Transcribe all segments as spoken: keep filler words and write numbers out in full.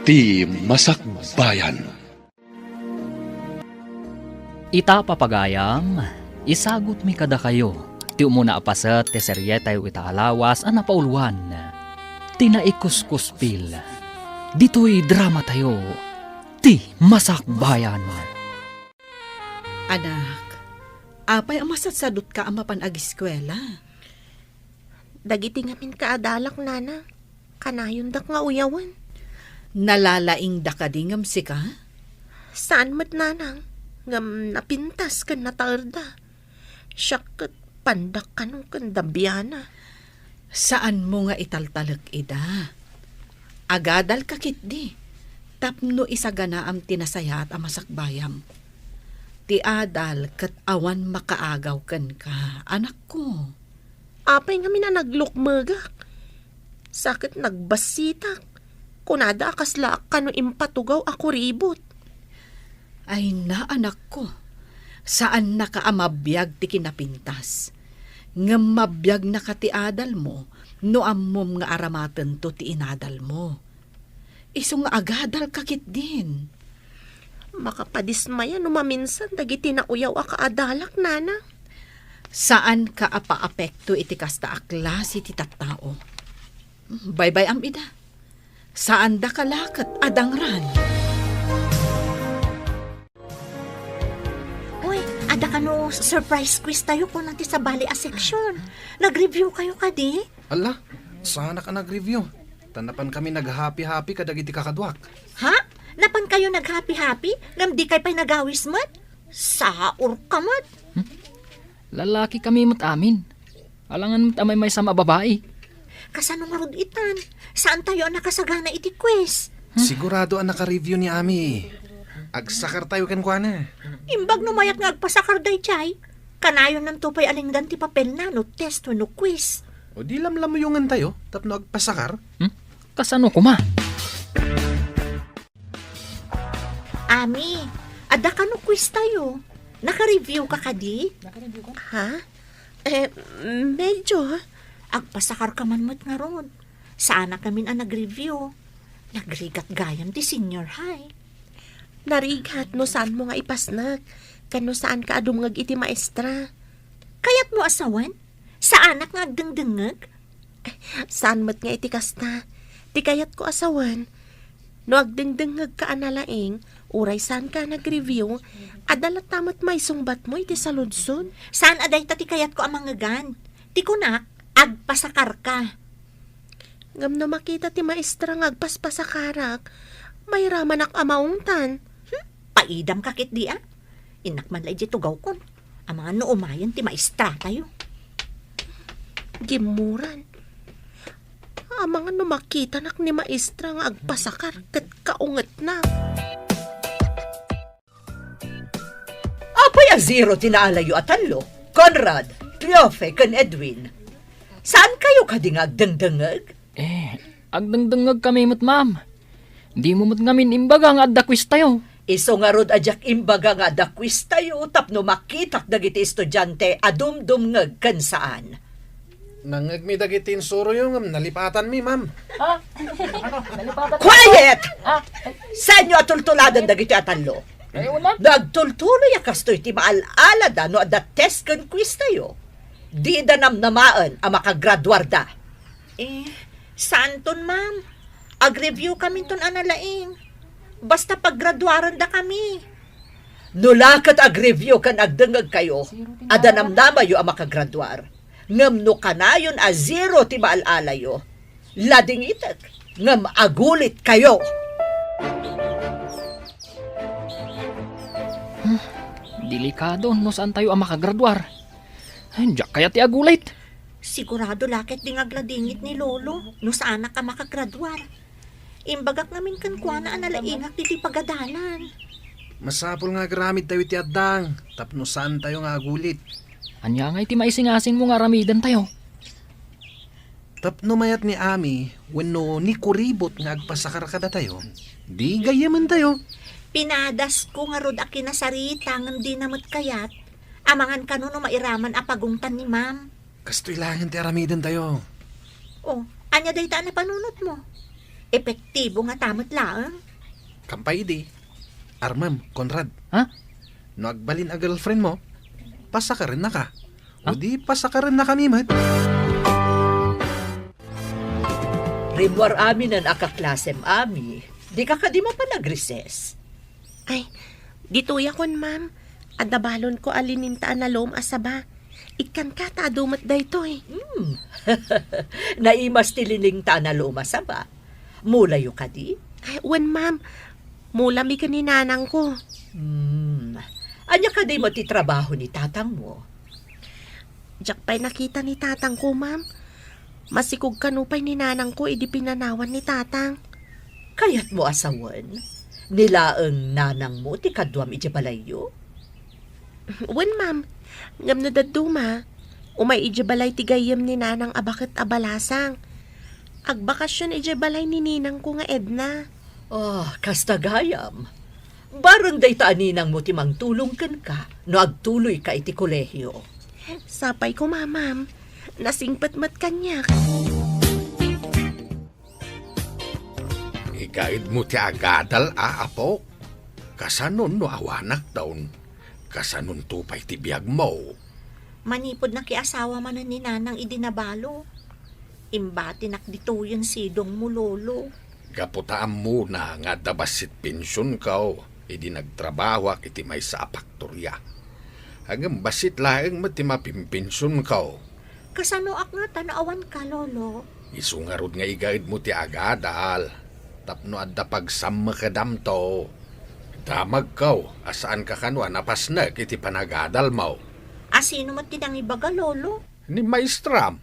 Ti Masakbayan. Ita, papagayam, isagutmi kadakayo ti umuna a paset ti serietayo ita a lawas a napauluan, ti Naikuskuspil. Ditoy dramatayo, Ti Masakbayan. Anak, apay a masatsadutka a mapan agiskuela? Dagiti ngamin kaadalak, Nanang, kanayondak nga uyawen. Nalalaingda kadi ngem sika? Saan met, Nanang, ngem napintas ken nataerda. Siak ket pandak kano ken dabiana. Saanmo nga italtalek ida. Agadalka ketdi tapno isaganaam ti nasayaat a masakbayam. Ti adal ket awan makaagaw kenka, anakko. Apay ngamin a naglukmegak? Sa ket nagbassitak. Kunada a kaslaak kano impatugaw a kuribot. Ay na, anakko, saannaka a mabiag ti kinapintas. Ngem mabiagnaka ti adalmo no ammom nga aramatento ti inadalmo. Isu nga agadalka ketdin. Makapadismaya no maminsan dagiti nauyaw a kaadalak, Nanang. Saanka a paapekto iti kasta a klase ti tattao. Baybay-am ida. Saandaka la ket a dangran. Uy, adda kano surprise quiz tayo kuna ti sabali a section. Nag-review kayo kadi? Ala, saanak a nag-review. Ta napan kami nag-happy-happy kadagiti kakaduak. Ha? Napan kayo nag-happy-happy? Ngem di kay pay nagawis met? Saor ka met. Hmm? Lalaki kami met amin. Alangan met a maymaysa a babai. Kasano ngarud itan? Saan tayo a nakasagana iti quiz? Sigurado a naka-review ni Ami. Agsakar tayo kenkuana. Imbag no mayat nga agpasakar daydiay, kanayonnanto pay a lingdan ti papelna no test wenno quiz. O di lamlamuyongan tayo tapno agpasakar? Hmm? Kasano kuma? Ami, adda kano quiz tayo? Naka-review ka kadi? Naka-review ka? Ha? Eh, medyo. Agpasakar ka man met ngarud. Saanak ngamin a nag-review. Nagrigat gayam ti senior high. Narigat no saanmo nga ipasnek, ken no saanka a dumngeg iti maestra. Kayatmo a sawen? Saanak nga agdengdengngeg? Saan met nga iti kasta. Ti kayatko a sawen, no agdengdengngegka a nalaing, uray saanka a nag-review, adda latta met maisungbatmo iti saludsod. Saan a dayta ti kayatko a mangngegan. Ti kunak, agpasakarka. Ngem no makita ti maestra nga agpaspasakarak, mairamanak a maungtan. Hmm? Paidamka ketdi a. Innak man la idiay tugawkon. Amangan no umayen ti maestra tayo. Gimmuran. Amangan no makitanak ni maestra nga agpasakar ket kaungetna. Apay a zero ti naalayo a tallo? Conrad, Piofe, ken Edwin. Saan kayo kadi nga agdengdengngeg? Eh, agdengdengngeg kami met, ma'am. Dimo met ngamin imbaga nga adda quiz tayo. Isu ngarud a diak imbaga nga adda quiz tayo tapno makitak dagiti estudiante a dumdumngeg ken saan. Nangngegmi dagiti insuroyo ngem nalipatanmi, ma'am. Ha? Nalipatanmi? Quiet! Ha? Saanyo a tultuladen dagiti a tallo? Ay, wala. No agtultuloy a kastoy ti maal-alada no adda test ken quiz tayo, dida namnamaen a makagraduarda. Eh, saanton, ma'am? Ag-review kaminton a nalaing. Basta paggraduarenda kami. No la ket ag-review ken agdengngeg kayo, adda namnamayo a makagraduar. Ngem no kanayon a zero ti maal-alayo, ladingitek ngem agulit kayo. Hmm, delikado no saan tayo a makagraduar. Ay, diak kayat ti agulit. Sigurado la ket di nga agladingit ni Lolo no saanak a makagraduar. Imbagak ngamin kenkuana a nalaingak ditoy pagadalan. Masapul nga agaramid tayo iti addang tapno saan tayo nga agulit. Ania ngay ti maisingasingmo nga aramiden tayo? Tapno mayat ni Ami wenno ni Kuribot nga agpasakar kadatayo, di gayyamen tayo. Pinadasko ngarud a kinasarita ngem dina met kayat. Amangan kano no mairaman a pagungtan ni Ma'am. Kastoy laengen ti aramiden tayo. Oh, ania dayta a napanunotmo? Epektibo ngata met laeng. Kampay idi. Armem, Conrad. Ha? No agbalin a girlfriend mo, pasakarennaka. Ha? O di pasakarennakami met. Rimmuar aminen a kaklasem, Ami. Dika kadi mapan agreses? Ay, ditoyakon, ma'am. Adda balonko a lininta a nalom a saba. Ikkanka ta adu met daytoy. Hmm. Naimas ti lininta a nalom a saba. Mulayo kadi? Ay, wen, ma'am. Mulami ken ni nanangko. Hmm. Ania kadi met ti trabaho ni tatangmo? Diak pay nakita ni tatangko, ma'am. Masikog kano pay ni nanangko idi pinanawan ni tatang. Kayatmo a sawen, ni laeng nanangmo ti kaduam idiay balayyo? Wen, ma'am. Ngem no dadduma, umay idiay balay ti gayyem ni nanang a baket a balasang. Agbakasyon idiay balay ni ninangko nga Edna. Ah, kasta gayam. Bareng dayta a ninangmo ti mangtulong kenka no agtuloyka iti kolehio. Sapay koma, ma'am. Nasingpet met kaniak. Igaedmo ti agadal a, apo. Kasano no awanak taon? Kasanonto pay ti biagmo? Manipud nakiasawa manen ni nanang idi nabalo, imbatinak ditoyen sidongmo, lolo. Gapu ta ammona nga adda bassit pensionko idi nagtrabahoak iti maysa a faktoria. Ngem bassit laeng met ti mapimpensionko. Kasanoak ngata no awanka, lolo? Isu ngarud nga igaedmo ti agadal tapno adda pagsammekedamto. Damagko a saanka kano a napasnek iti panagadalmo. A sino met ti nangibaga, lolo? Ni maestram.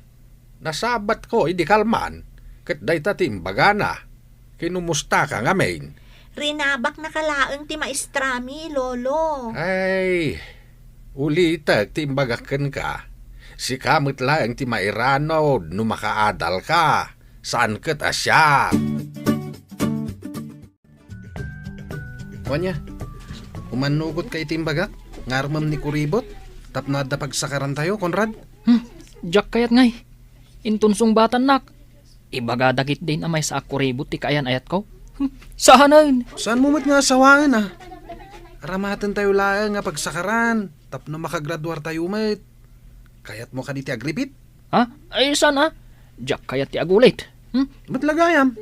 Nasabatko idi kalman, ket dayta ti imbagana. Kinumustaka ngamin? Rinabaknaka laeng ti maestrami, lolo. Ay, ulitek ti imbagak kenka. Sika met laeng ti mairanod no makaadalka. Saan ket a siak. Wen aya, umannugotka iti imbagak nga armem ni kuribot tapno adda pagsakarantayo, Conrad? Hmm, diak kayat ngay. Inton sungbatannak, ibaga dagitdin a maysa a kuribot ti kaayan-ayatko. Hmm, saanen. Saanmo met nga asawaen a? Aramatentayo laeng a pagsakaran tapno makagraduartayo met. Kayatmo kadi ti agripit? Ha? Ay, saan a? Diak kayat ti agulit. Hmm? Met la gayam.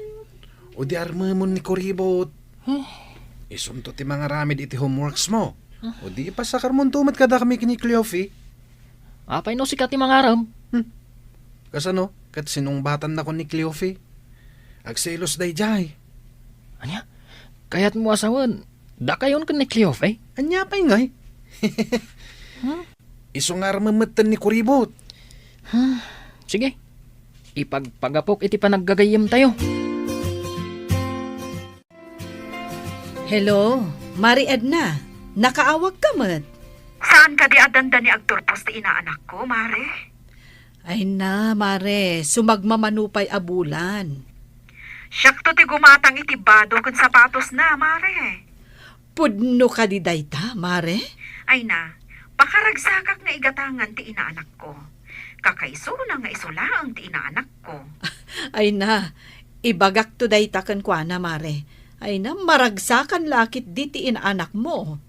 O di armemon ni kuribot. Huh? Isunto ti mangaramid iti homeworks mo. Huh? O di ipasakarmonto met kadakami ken ni Cleofe. Apay no sika ti mangaram? Hmm. Kasano? Ket sinungbatannakon ni Cleofe. Agselos daydiay. Ania? Kayatmo a sawen, dakayon ken ni Cleofe? Ania pay ngay? Hmm? Isu nga armem metten ni kuribot. Hmm. Sige. Ipagpagapok iti panaggagayyemtayo. Hello, Mari Edna. Nakaawagka met? Saan kadi a dandani agturpos ti inaanakko, Mare? Ay na, Mare, sumagmamano pay a bulan. Siakto ti gumatang iti bado ken sapatosna, Mare. Pudno kadi dayta, Mare? Ay na, pakaragsakak nga igatangan ti inaanakko. Kakaisuna nga isu laeng ti inaanakko. Ay na, ibagakto dayta kenkuana, Mare. Ay na, maragsakan la ketdi ti inaanakmo.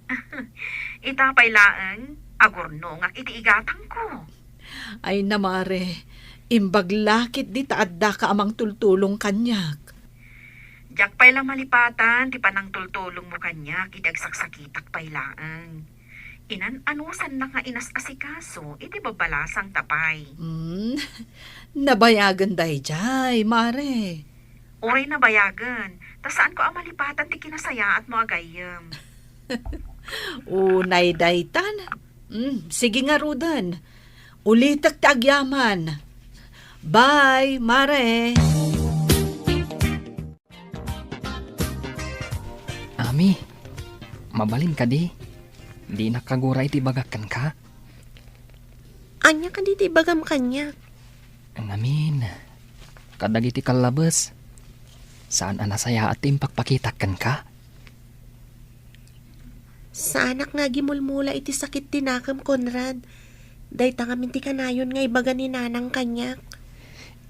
Ita pay laeng, agurnongak iti igatangko. Ay na, Mare, imbag la ketdi ta addaka a mangtultulong kaniak. Diak pay la malipatan ti panangtultulongmo kaniak iti agsaksakitak pay laeng. Inan-anusannak nga inas-asikaso iti babalasangta pay. Hmm, nabayagen daydiay, Mare. Uray nabayagen, ta saanko a malipatan ti kinasayaatmo a gayyem. Unay daytan. Hmm, sige ngaruden. Ulitek ti agyaman. Bye, Mare. Ami, mabalin kadi? Dinak kagura iti ibagak kenka. Ania kadi ti ibagam kaniak? Ngamin, kadagiti kallabes, saan a nasayaat ti impakpakitak kenka? Saanak nga agimulmula iti sakit ti nakem, Conrad. Dayta ngamin ti kanayon nga ibaga ni Nanang kaniak.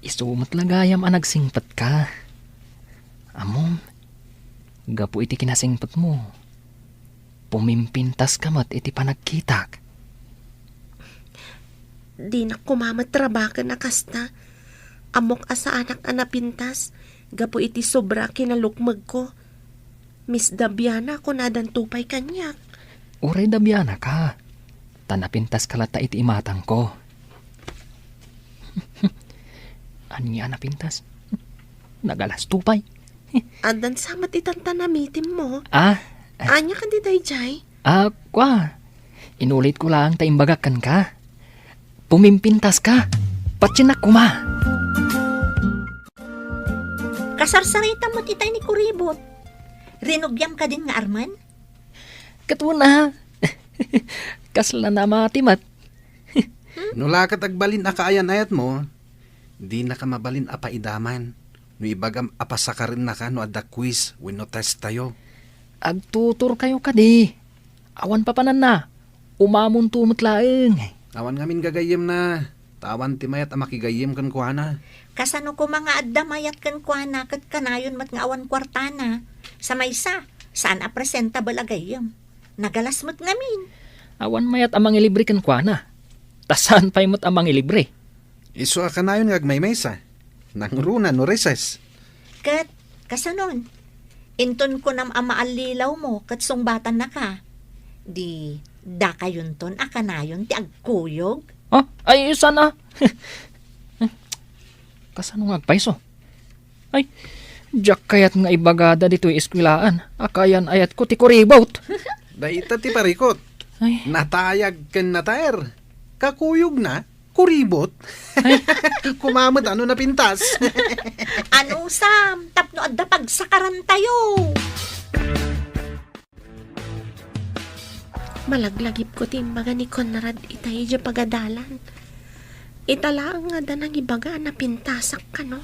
Isu met la gayam a nagsingpetka. Ammom, gapu iti kinasingpetmo, pumimpintaska met iti panagkitak. Dinak koma met rabaken a kasta. Ammok a saanak a napintas gapu iti sobra a kinalukmegko. Miss Dabiana, kunadanto pay kaniak. Uray Dabiana ka, ta napintaska latta iti imatangko. Ania a napintas? Nagalasto pay. Addan sa met itan ta namitimmo. Ah? Ania kadi daydiay? Ah, kua. Inulitko laeng ta imbagak kenka. Pumimpintaska. Patiennak koma. Kasarsaritam met itay ni Kuribot. Rinugiam kadin nga armen? Ket una, kasla namati met. No la ket agbalin a kaayan-ayatmo, dinaka mabalin a paidaman no ibagam a pasakarennaka no adda quiz wenno testtayo. Agtuturkayo kadi. Awan papananna. Umamonto met laeng. Awan ngamin gagayyemna, ta awan ti mayat a makigayyem kenkuana. Kasano koma nga adda mayat kenkuana ket kanayon met nga awan kuartana? Sa maysa, saan a presentable a gayyem. Nagalas met ngamin. Awan mayat a mangilibre kenkuana. Ta saan pay met a mangilibre. Isu a kanayon nga agmaymaysa. Nangruna no recess. Ket, kasanon? Inton kunam a maallilawmo ket sungbatannaka, di dakayonton a kanayon ti agkuyog? Ah, ay, saan a? Kasano nga agpayso? Ay, diak kayat nga ibagada ditoy eskuelaan a kaayan-ayatko ti kuribot. Dayta ti parikut. Ay. Natayag ken nataer. Kakuyogna, kuribot. Ay. Koma met no napintas. Anusam, tapno adda pagsakarantayo. Malaglagipko ti imbaga ni Conrad itay idiay pagadalan. Ita laeng nga adda nangibaga a napintasak kano.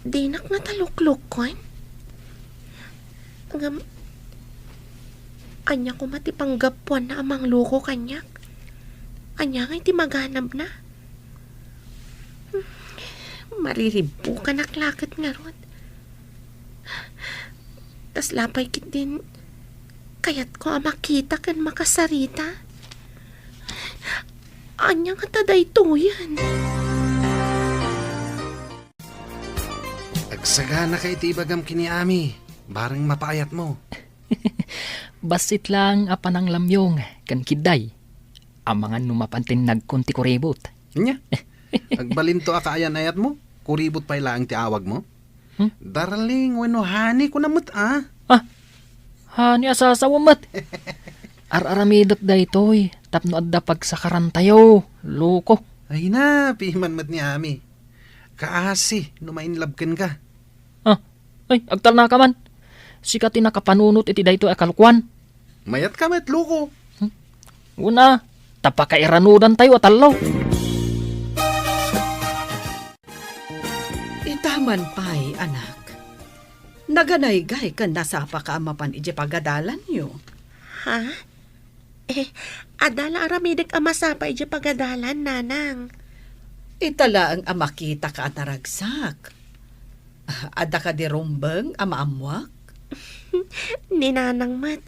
Dinak nataluklukon. Ngem, ania koma ti panggapuanna a mangloko kaniak? Ania ngay ti maganabna? Mariribbukanak la ket ngarud. Kasla pay ketdin kayatko a makita ken makasarita. Ania ngata daytoyen? Agsaganaka iti ibagam ken ni Ami, bareng mapaayatmo. Bassit laeng a pananglamyong ken kidday. Amangan no mapan ti nagkon ti kuribot. Ania? Agbalinto a kaayan-ayatmo? Kuribot pay laeng ti awagmo? Hmm? Darling wenno honey, kuna met a? Ah, honey a sasawa met. Ar-aramidek daytoy tapno adda pagsakarantayo, loko. Ay na, piman met ni Ami. Kaasi no ma-inlove kenka. Ah, ay, agtalnaka man. Sika ti nakapanunot iti daytoy a kalokuan. Mayatka met, loko. Hmm? Una, ta pakairanudantayo a tallo. Ita man pay, anak. Naganaygay ken nasapaka a mapan idiay pagadalanyo. Ha? Eh, adda la aramidek a masapa idiay pagadalan, nanang. Ita laeng a makitaka a naragsak. Adda kadi rumbeng a maammoak? Ni nanang met.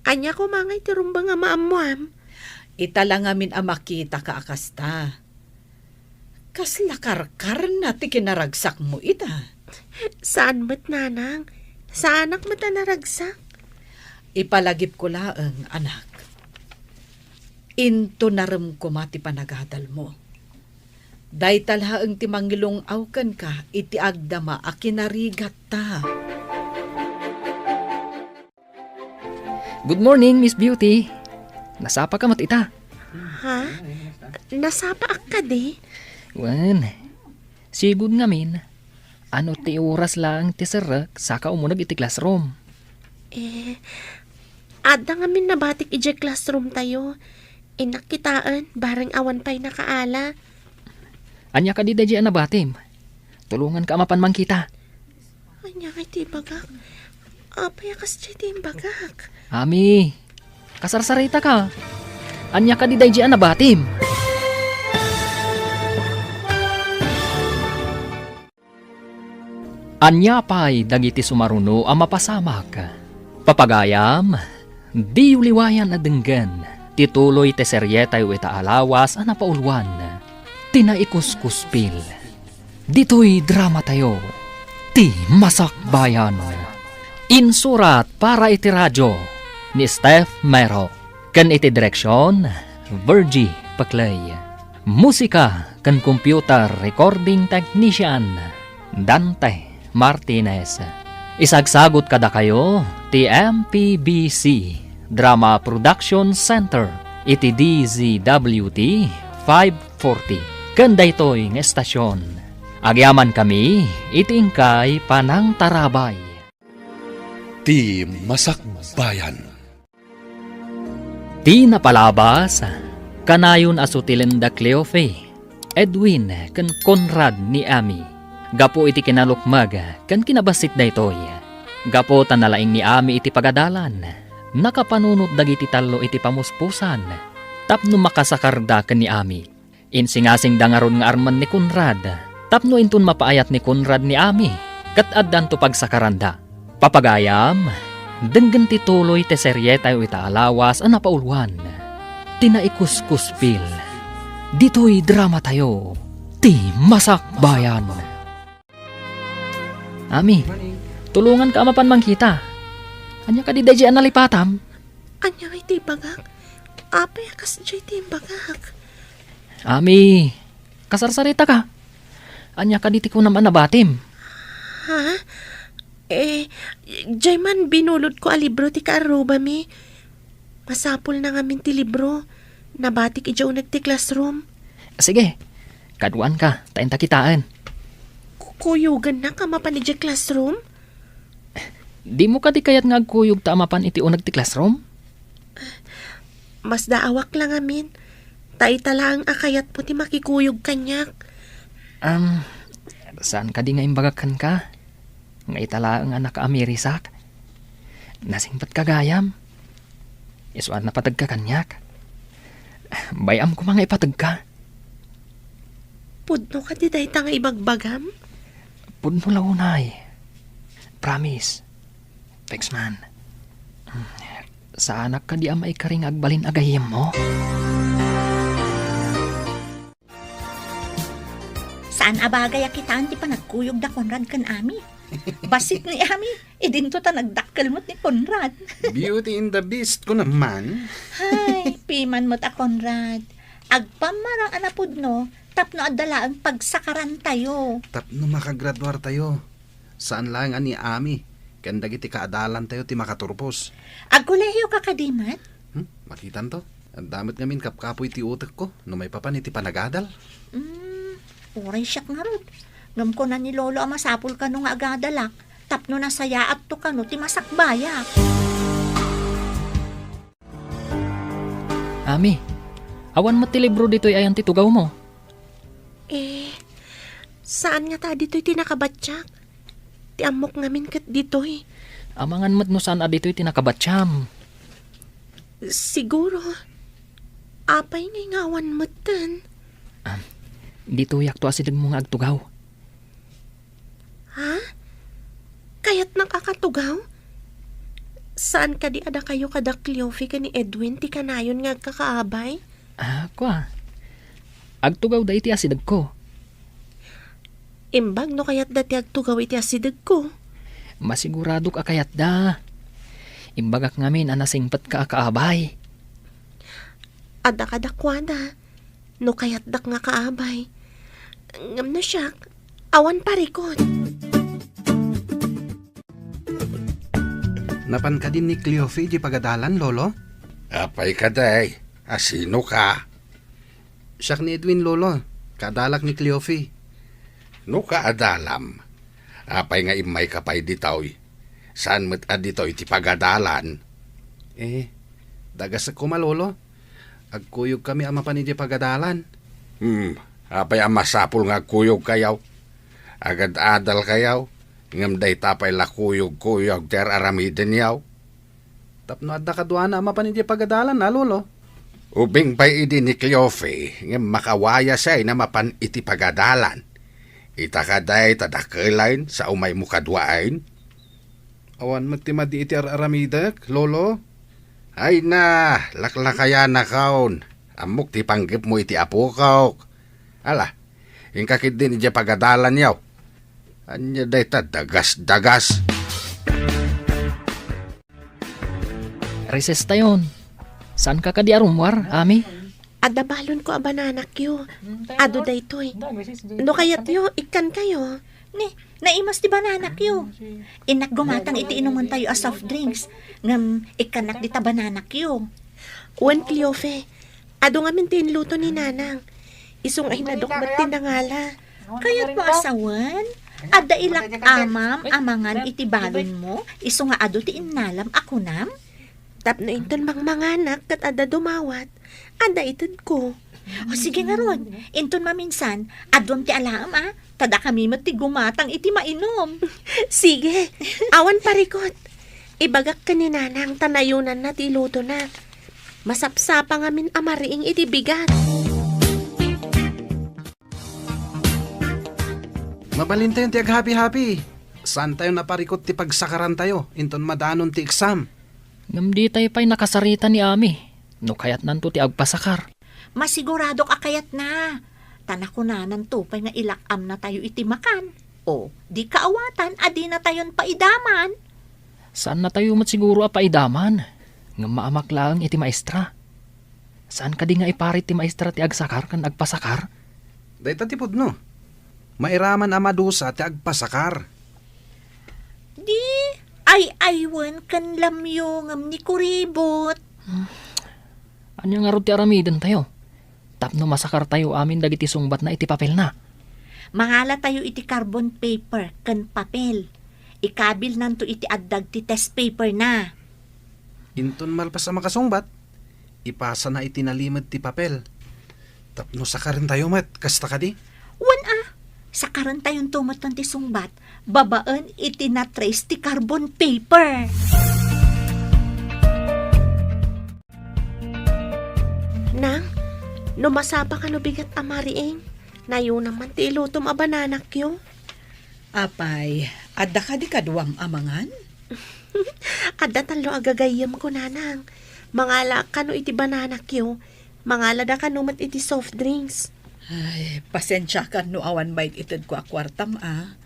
Ania koma ngay ti rumbeng a maammoam? Ita la ngamin a makitaka a kasta. Kasla karkarna ti kinaragsakmo ita. Saan met, nanang. Saanak met a naragsak. Ipalagipko laeng, anak. Intonarem koma ti panagadalmo. Dayta laeng ti mangilung-aw kenka iti agdama a kinarigatta. Good morning, Miss Beauty. Nasapaka met ita? Ha? Nasapaak kadi? Wen, sigud ngamin, ano ti oras laeng ti serrek saka umuneg iti classroom? Eh, adda ngamin nabatik idiay classroom tayo. Innak kitaen, bareng awan pay nakaala. Ania kadi daydiay a nabatim? Tulonganka a mapan mangkita. Ania ngay ti ibagak? Apay a kasdiay ti imbagak? Ami, kasarsaritaka. Ania kadi daydiay a nabatim? Ania pay dagiti sumaruno a mapasamak? Papagayam, diyo liwayan a denggen ti tuloy ti serietayo ita a lawas a napauluan, ti Naikuskuspil. Ditoy dramatayo, ti Masakbayan. Insurat para iti radio ni Steph Mero, ken iti direksion, Virgie Paclay. Musika ken computer recording technician, Dante Martinez. Isagsagut kadakayo ti M P B C Drama Production Center iti D Z W T five forty. Ken daytoy nga estasyon, agyamankami iti inkay panangtarabay. Ti Masakbayan. Ti napalabas, kanayon a sutilen da Cleofe, Edwin, ken Conrad ni Ami. Gapu iti kinalukmeg ken kinabassit daytoy, gapu ta nalaing ni Ami iti pagadalan, nakapanunot dagiti tallo iti pamuspusan tapno makasakarda ken ni Ami. Insingasingda ngarud nga armen ni Conrad tapno inton mapaayat ni Conrad ni Ami ket addanto pagsakaranda. Papagayam, denggen ti tuloy ti serietayo ita a lawas a napauluan, ti Naikuskuspil. Ditoy dramatayo, ti Masakbayan. Ami, tulonganka a mapan mangkita. Ania kadi daydiay a nalipatam? Ania ngay ti ibagak? Apay a kasdiay ti imbagak? Ami, kasarsaritaka. Ania kadi ti kunam a nabatim? Ha? Eh, diay man binulodko a libro ti kaarrubami. Masapulna ngamin ti libro. Nabatik idiay uneg ti classroom. Sige, kaduanka, ta inta kitaen. Ku-, kuyogannak a mapan idiay classroom? Dimo kadi kayat nga agkuyogta a mapan iti uneg ti classroom? Masdaawak la ngamin, ta ita laeng a kayatmo ti makikuyog kaniak. Am, saan kadi nga imbagak kenka? Nga ita laeng a nakaamirisak? Nasingpetka gayam. Isu a napategka kaniak. Bay-am koma nga ipategka. Pudno kadi dayta nga ibagbagam? Pudno la unay. Promise. Thanks, man. Saanak kadi a maikari nga agbalin a gayyemmo? Saan a bagay a kitaen ti panagkuyog da Conrad ken Ami. Bassit ni Ami, idinto ta nagdakkel met ni Conrad. Beauty and the Beast, kunam man. Hay, piman met a Conrad. Agpammarang a napudno tapno adda laeng pagsakarantayo. Tapno makagraduartayo. Saan laeng a ni Ami ken dagiti kaadalantayo ti makaturpos. Agkolehiyoka kadi met? Hmm, makitanto. Adda met ngamin kapkapoy ti utekko no maipapan iti panagadal. Hmm, uray siak ngarud. Ngem kuna ni Lolo a masapul kano nga agadalak tapno nasayaatto kano ti masakbayak. Ami, awan met ti libro ditoy ayan ti tugawmo? Eh, saan ngata a ditoy ti nakabatiak? Ti ammok ngamin ket ditoy. Amangan met no saan a ditoy ti nakabatiam. Siguro. Apay ngay nga awan metten? Ah, ditoyakto a sidegmo nga agtugaw. Ha? Kayatnak a katugaw? Saan kadi a dakayo kada Cleofe ken ni Edwin ti kanayon nga agkakaabay? Ah, kua. Agtugawda iti asidegko. Imbag no kayatda ti agtugaw iti asidegko. Masiguradok a kayatda. Imbagak ngamin a nasingpetka a kaabay. Adda kadakuada. No kayatdak nga kaabay. Ngem no siak, awan parikut. Napan kadi ni Cleofe idiay pagadalan, Lolo? Apay kadi? A sinoka? Siak ni Edwin, Lolo. Kaadalak ni Cleofe. No kaadalam, apay nga immayka pay ditoy? Saan met a ditoy ti pagadalan? Eh, dagasek koma, Lolo. Agkuyogkami a mapan idiay pagadalan. Hmm, apay a masapul nga agkuyogkayo? Agad-adalkayo, ngem dayta pay la kuyog-kuyog ti ar-aramidenyo. Tapno adda kaduana a mapan idiay pagadalan, a, Lolo? Ubing pay idi ni Cleofe, ngem makawayasay a mapan iti pagadalan. Ita kadi ta dakkel ain sa umaymo kadua ain? Awan met ti madi iti ar-aramidek, Lolo. Ay na, laklakayanakon. Ammok ti panggepmo iti apokok. Ala, inka ketdin idiay pagadalanyo. Ania dayta dagas-dagas? Recess tayon. Saanka kadi a rummuar, Ami? Adda balonko a bananakyo. Adu daytoy. No kayatyo, ikkankayo. Ni, naimas ti bananakyo. Innak gumatang iti inumentayo a soft drinks. Ngem ikkannak dita bananakyo. Wen, Cleofe, adu ngamin ti inluto ni Nanang. Isu nga inadok met ti nangala. Kayatmo a sawen? Adda ilak amam a mangan iti balonmo, isu nga adu ti innalam a kunam? Tapno inton mangmanganak ket adda dumawat, adda itedko. O, sige ngarud, inton maminsan, aduam ti alaem, a, ta dakami met ti gumatang iti mainum. Sige, awan parikut. Ibagak ken ni Nanang ta nayunanna ti ilutona. Masapsapa ngamin a mariing iti bigat. Mabalintayon ti aghapi-hapi. Saantayo a parikut ti pagsakarantayo inton madanon ti eksam. Ngem ditay pay nakasarita ni Ami no kayatnanto ti agpasakar. Masiguradok a kayatna. Ta nakunananto pay nga ilak-amnatayo iti makan. O, di kaawatan a dinatayon paidaman. Saannatayo met siguro a paidaman, ngem maamak laeng iti maestra. Saan kadi nga iparit ti maestra ti agsakar ken agpasakar? Dayta ti pudno. Mairaman a madusa ti agpasakar. Di ay-aywen ken lamyo ngem ni kuribot. Hmm. Ania ngarud ti aramidentayo tapno masakartayo amin dagiti sungbatna iti papelna? Mangalatayo iti carbon paper ken papel. Ikabilnanto iti addag ti test paperna. Inton malpas a makasungbat, ipasana iti nalimed ti papel. Tapno sakarentayo met, kasta kadi? Wen a, sakarentayonto metten ti sungbat babaen iti na-trace ti carbon paper. Nang, no masapa kano bigat a mariing, nayunam man ti ilutom a bananakyo. Apay, adda kadi kaduam a mangan? Adda tallo a gagayyemko, Nanang. Mangalaak kano iti bananakyo. Mangalada kano met iti soft drinks. Ay, pasensiakan no awan maig-itedko a kuartam, a.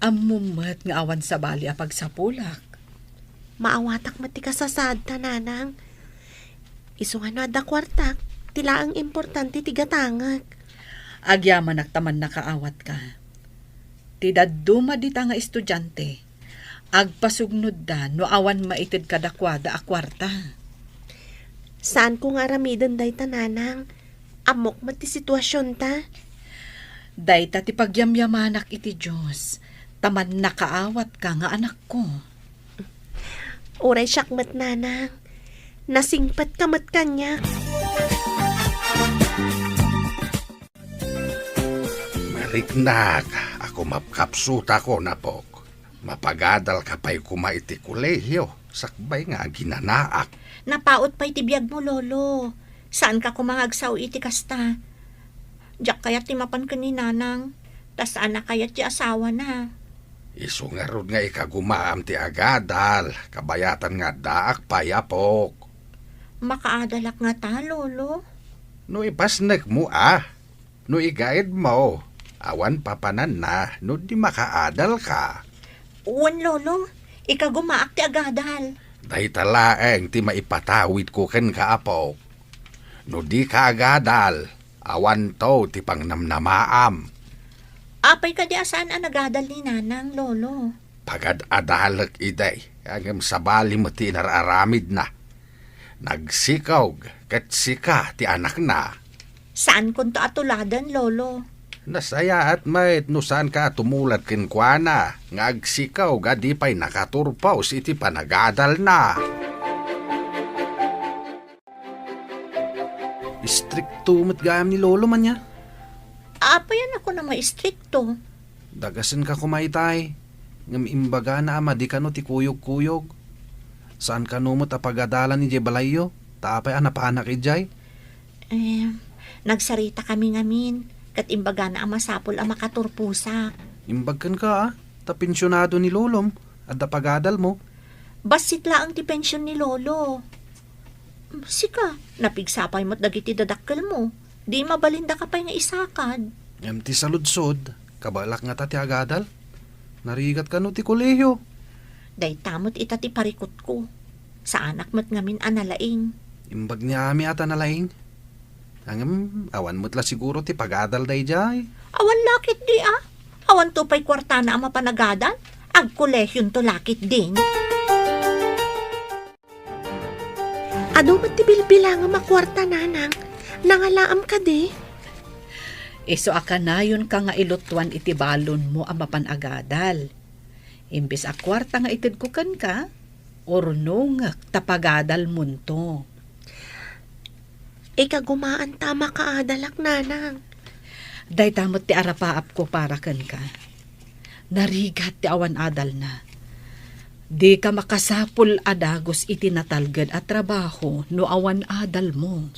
Ammom met nga awan sabali a pagsapulak. Maawatak met ti kasasaadta, Nanang. Isu nga no adda kuartak, ti laeng importante ti gatangek. Agyamanak ta mannakaawatka. Ti dadduma dita nga estudiante, agpasugnodda no awan maited kadakuada a kuarta. Saanko nga aramiden dayta, Nanang. Ammok met ti situasionta. Dayta ti pagyamyamanak iti Dios, ta mannakaawatka nga anakko. Uray siak met, Nanang. Nasingpetka met kaniak. Mariknak a kumapkapsutakon, apok. Mapagadalka pay koma iti kolehio, sakbay nga aginanaak. Napaut pay ti biagmo, Lolo. Saanka koma nga agsao iti kasta. Diak kayat ti mapan ken ni Nanang, ta saan a kayat ti asawana. Isu ngarud nga ikagumaam ti agadal, kabayatan nga addaak pay, apok. Makaadalak ngata, Lolo? No ipasnekmo, a. No igaedmo, awan papananna no di makaadalka. Wen, Lolo, ikagumaak ti agadal. Dayta laeng ti maipatawidko kenka, apok. No dika agadal, awanto ti pangnamnamaam. Apay kadi a saan a nagadal ni Nanang, Lolo? Pagad-adalek idi, ngem sabali met ti inar-aramidna. Nagsikog ket sika ti anakna. Saankonto a tuladen, Lolo. Nasayaat met no saanka a tumulad kenkuana nga agsikog a di pay nakaturpos iti panagadalna. Istrikto met gayam ni Lolo man ya. Apay a kunam a istrikto? Dagasenka koma itay, ngem imbagana a madi kano ti kuyogkuyog. Saan kano met a pagadalan idiay balayyo, ta apay a napanak idiay? Eh, nagsarita kami ngamin. Ket imbagana a masapul a makaturposak. Imbag kenka, a, ta pensionado ni lolom, adda pagadalmo. Bassit laeng ti pension ni lolo. Sika, napigsa pay met dagiti dadakkelmo. Di mabalindaka pay nga isakad. Ngem ti saludsod, kabaelak ngata ti agadal? Narigat kano ti kolehiyo? Dayta met ita ti parikutko. Saanak met ngamin a nalaing. Imbag ni Ami a ta nalaing. Ngem, awan met la siguro ti pagadal daydiay. Awan la ketdi, a. Awanto pay kuartana a mapanagadal. Agkolehionto la ketdin. Adu met ti bilbilangem a kuarta, nanang. Nangalaam kadi? Isu a kanayonka nga ilutuan iti balonmo a mapan agadal. Imbes a kuarta nga itedko kenka, urnongek ta pagadalmonto. Ikagumaanta a makaadalak, nanang. Dayta met ti arapaapko para kenka. Narigat ti awan adalna. Dika makasapul a dagus iti natalged a trabaho no awan adalmo.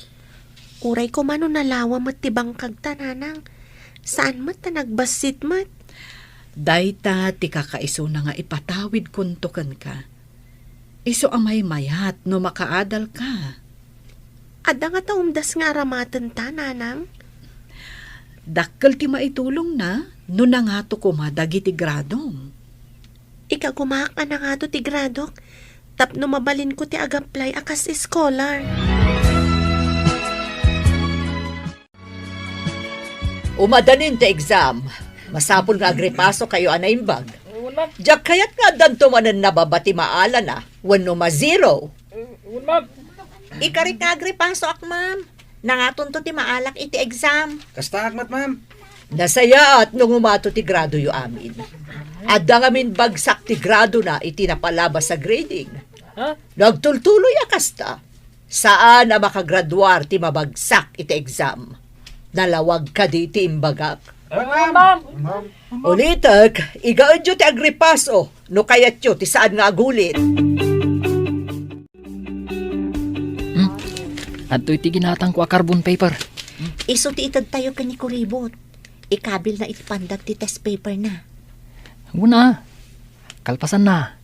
Uray koma no nalawa met ti bangkagta, nanang. Saan met ta nagbassit met. Dayta ti kakaisuna nga ipatawidkonto kenka. Isu a maymayat no makaadalka. Adda ngata umdas nga aramatenta, nanang? Dakkel ti maitulongna no nangato koma dagiti gradom. Ikagumaak a nangato ti gradok tapno mabalinko ti ag-apply a kas scholar. Umadanin ti exam. Masapul nga agripasokayo a naimbag. Diak kayat nga addanto manen nababa ti maalana wenno ma-zero. Ikarik nga agripasoak, ma'am. Nangatonto ti maalak iti exam. Kastaak met, ma'am. Nasayaat no ngumato ti gradoyo amin. Adda ngamin bagsak ti gradona iti napalabas a grading. No agtultuloy a kasta, saan a makagraduar ti mabagsak iti exam. Nalawag kadi ti imbagak? Ma'am. Ulitek, igaedyo ti agripaso no kayatyo ti saan nga agulit. Hmm? Adtoy ti ginatangko a carbon paper. Isu ti itedtayo ken ni Kuribot. Ikabilna iti pandag ti test paperna. Una, kalpasanna,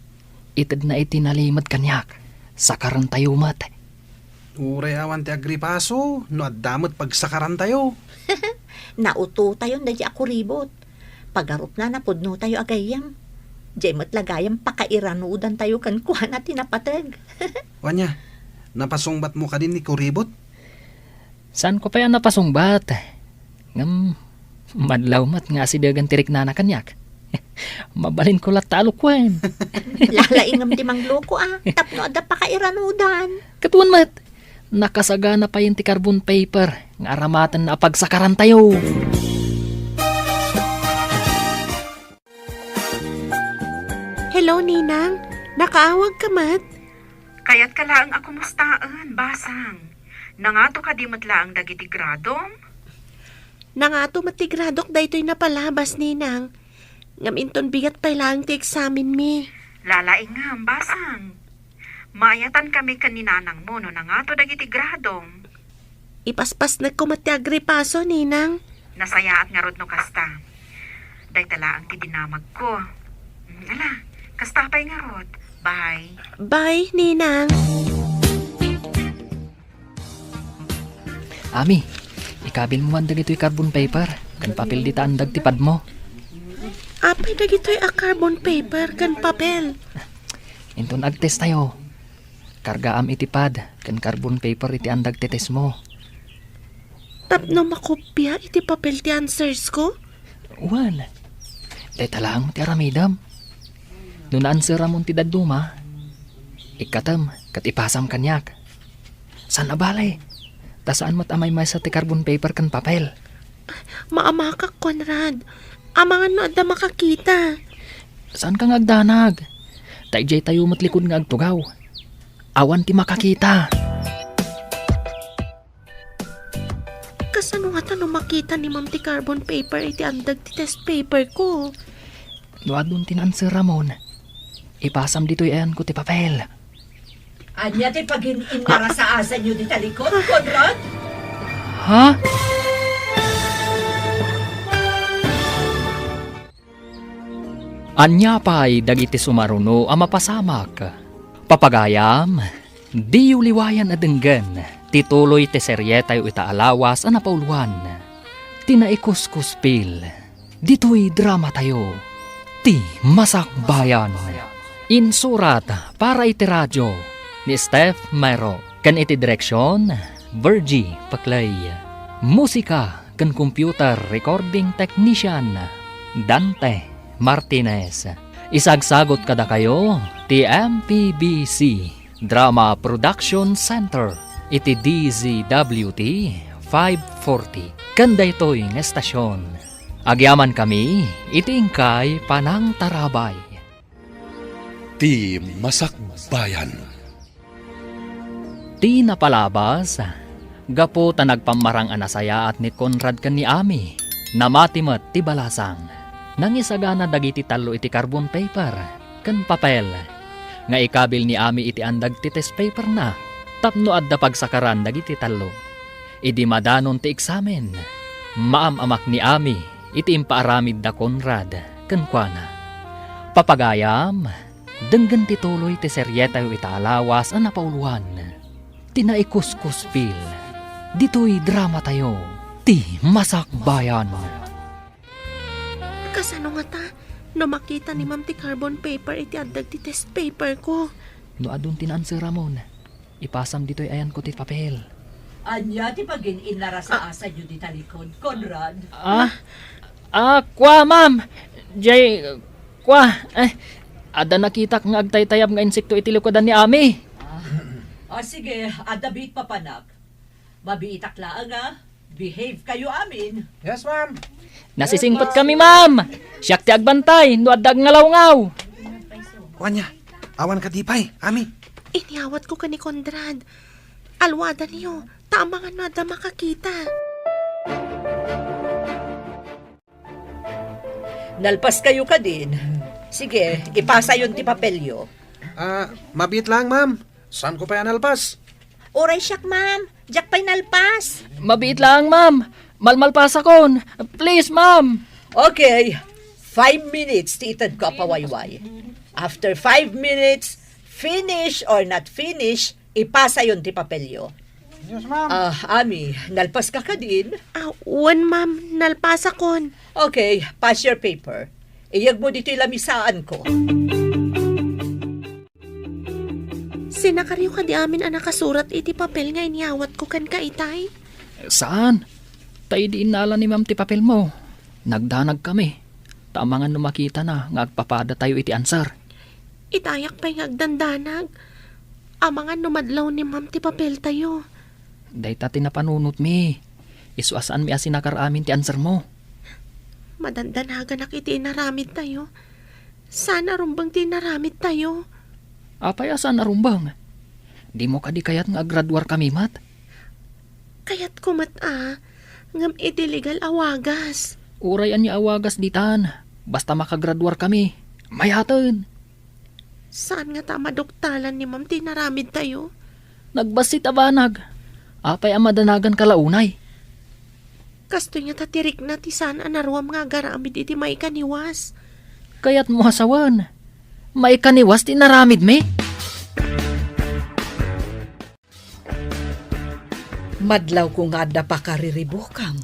itedna iti nalimed kaniak. Sakarantayo met. Uray awan ti agripaso, no adda met pagsakarantayo. Nautotayon daydi a Kuribot. Pagarupna, napudnotayo a gayyem. Diay met la gayam pakairanudantayo kenkuana ti napateg. Ania, napasungbatmo kadi ni Kuribot? Saanko pay a napasungbat. Ngem, madlaw met nga asidegen ti riknana kaniak. Mabalinko latta a lukuen. Lalaingem ti mangloko, a, tapno adda pakairanudan. Ket wen met, nakasagana payen ti carbon paper nga aramatenna a pagsakarantayo. Hello, Ninang. Nakaawagka met? Kayatka laeng a kumustaen, Basang. Nangato kadi met laeng dagiti gradom? Nangato met ti gradok daytoy napalabas, Ninang. Ngem inton bigat pay laeng ti eksamenmi. Lalaingem, Basang. Maayatankami ken ni nanangmo no nangato dagiti gradom. Ipaspasnekko met ti agripaso, Ninang. Nasayaat ngarud no kasta. Dayta laeng ti dinamagko. Mm, ala, kasta pay ngarud. Bye. Bye, Ninang. Ami, ikabilmo man dagitoy carbon paper ken papel dita andag ti padmo. Apay dagitoy a carbon paper ken papel? Inton agtestayo, kargaam iti pad ken carbon paper iti andag ti testmo. Tapno makopia iti papel ti answers ko? Wen, dayta laeng ti aramidem. No naanseramon ti dadduma, ikkatem ket ipasam kaniak. Saan a bale, ta saan met a maymaysa ti carbon paper ken papel. Maamakak, Conrad. Amangan no adda makakita. Saanka nga agdanag. Ta idiay tayo met likud nga agtugaw. Awan ti makakita. Kasano ngata no makita ni Ma'am ti carbon paper iti andag ti test paper ko? No adun ti naanseramon, ipasam ditoy ayanko ti papel. Ania ti pagin-innarasaasanyo dita likod, Conrad? Ha? Ania pay dagiti sumaruno a mapasamak? Papagayam, diyo liwayan a denggen ti tuloy ti serietayo ita a lawas a napauluan, ti Naikuskuspil. Ditoy dramatayo, Ti Masakbayan. Insurat para iti radio ni Steph Mero ken iti direksion, Virgie Paclay. Musika ken computer recording technician, Dante Martinez. Isagsagot kadakayo ti M P B C Drama Production Center iti D Z W T five forty. Ken daytoy nga estasion, agyamankami iti inkay panangtarabay. Ti Masakbayan. Ti napalabas, gapu ta nagpammarang a nasayaat ni Conrad ken ni Ami, namati met ti balasang. Nangisagana dagiti tallo iti carbon paper ken papel nga ikabil ni Ami iti andag ti test paperna tapno adda pagsakaran dagiti tallo. Idi madanon ti eksamen, maam-amak ni Ami iti impaaramid da Conrad kenkuana. Papagayam, denggen ti tuloy ti serietayo ita a lawas a napauluan, ti Naikuskuspil. Ditoy dramatayo, Ti Masakbayan. Kasano ngata no makita ni Ma'am ti carbon paper iti addag ti test paper ko? No adun ti naanseramon, ipasam ditoy ayanko ti papel. Ania ti pagin-innarasa-asayo dita likod, Conrad? Ah? Ah, kua, ma'am. Jay, kua, eh, adda nakitak nga agtaytayab nga insekto iti likudan ni Ami. Ah. Ah, sige, adda biit papanak. Mabiitak laeng, ah. Behave kayo amin. Yes, ma'am. Nasisingpet kami, ma'am. Siak ti agbantay no adda agngalawgaw. Kuanya, awan kadi pay, Ami. Inyawatko ken ni Conrad. Aluadanyo, ta amangan no adda makakita. Nalpas kayo kadin. Sige, ipasayon ti papelyo. Ah, mabiit lang, ma'am. Saanko pay a nalpas? Uray siak, ma'am. Diak pay nalpas. Mabiit lang, ma'am. Malmalpasakon. Please, ma'am. Okay. Five minutes ti itedko a pawayway. After five minutes, finish or not finish, ipasayon ti papelyo. Yes, ma'am. Ah, Ami, nalpas ka kadin? Ah, wen, ma'am. Nalpasakon. Okay, pass your paper. Iyegmo ditoy lamisaanko. Sinakaryo kadi amin a nakasurat iti papel nga inyawatko kenka itay? Saan? Ta idi innala ni ma'am ti papelmo, nagdanag kami. Ta amangan no makitana nga agpapadatayo iti answer. Itayak pay nga agdandanag. Amangan no madlaw ni ma'am ti papeltayo. Dayta ti napanunotmi. Isu a saanmi a sinakar amin ti answermo. Madandanaganak iti inaramidtayo. Saan a rumbeng ti inaramidtayo. Apay a saan a rumbeng? Dimo kadi kayat nga aggraduar kami met? Kayatko met a, ngem iti legal a wagas. Uray ania a wagas ditan, basta makagraduar kami. Mayaten. Saan ngata a maduktalan ni ma'am ti inaramidtayo? Nagbassit a banag. Apay a madanagan ka la unay? Kastoy ngata ti rikna ti saan a naruam nga agaramid iti maikaniwas. Kayatmo a sawen, maikaniwas ti inaramidmi? Madlawko nga adda pakariribukam.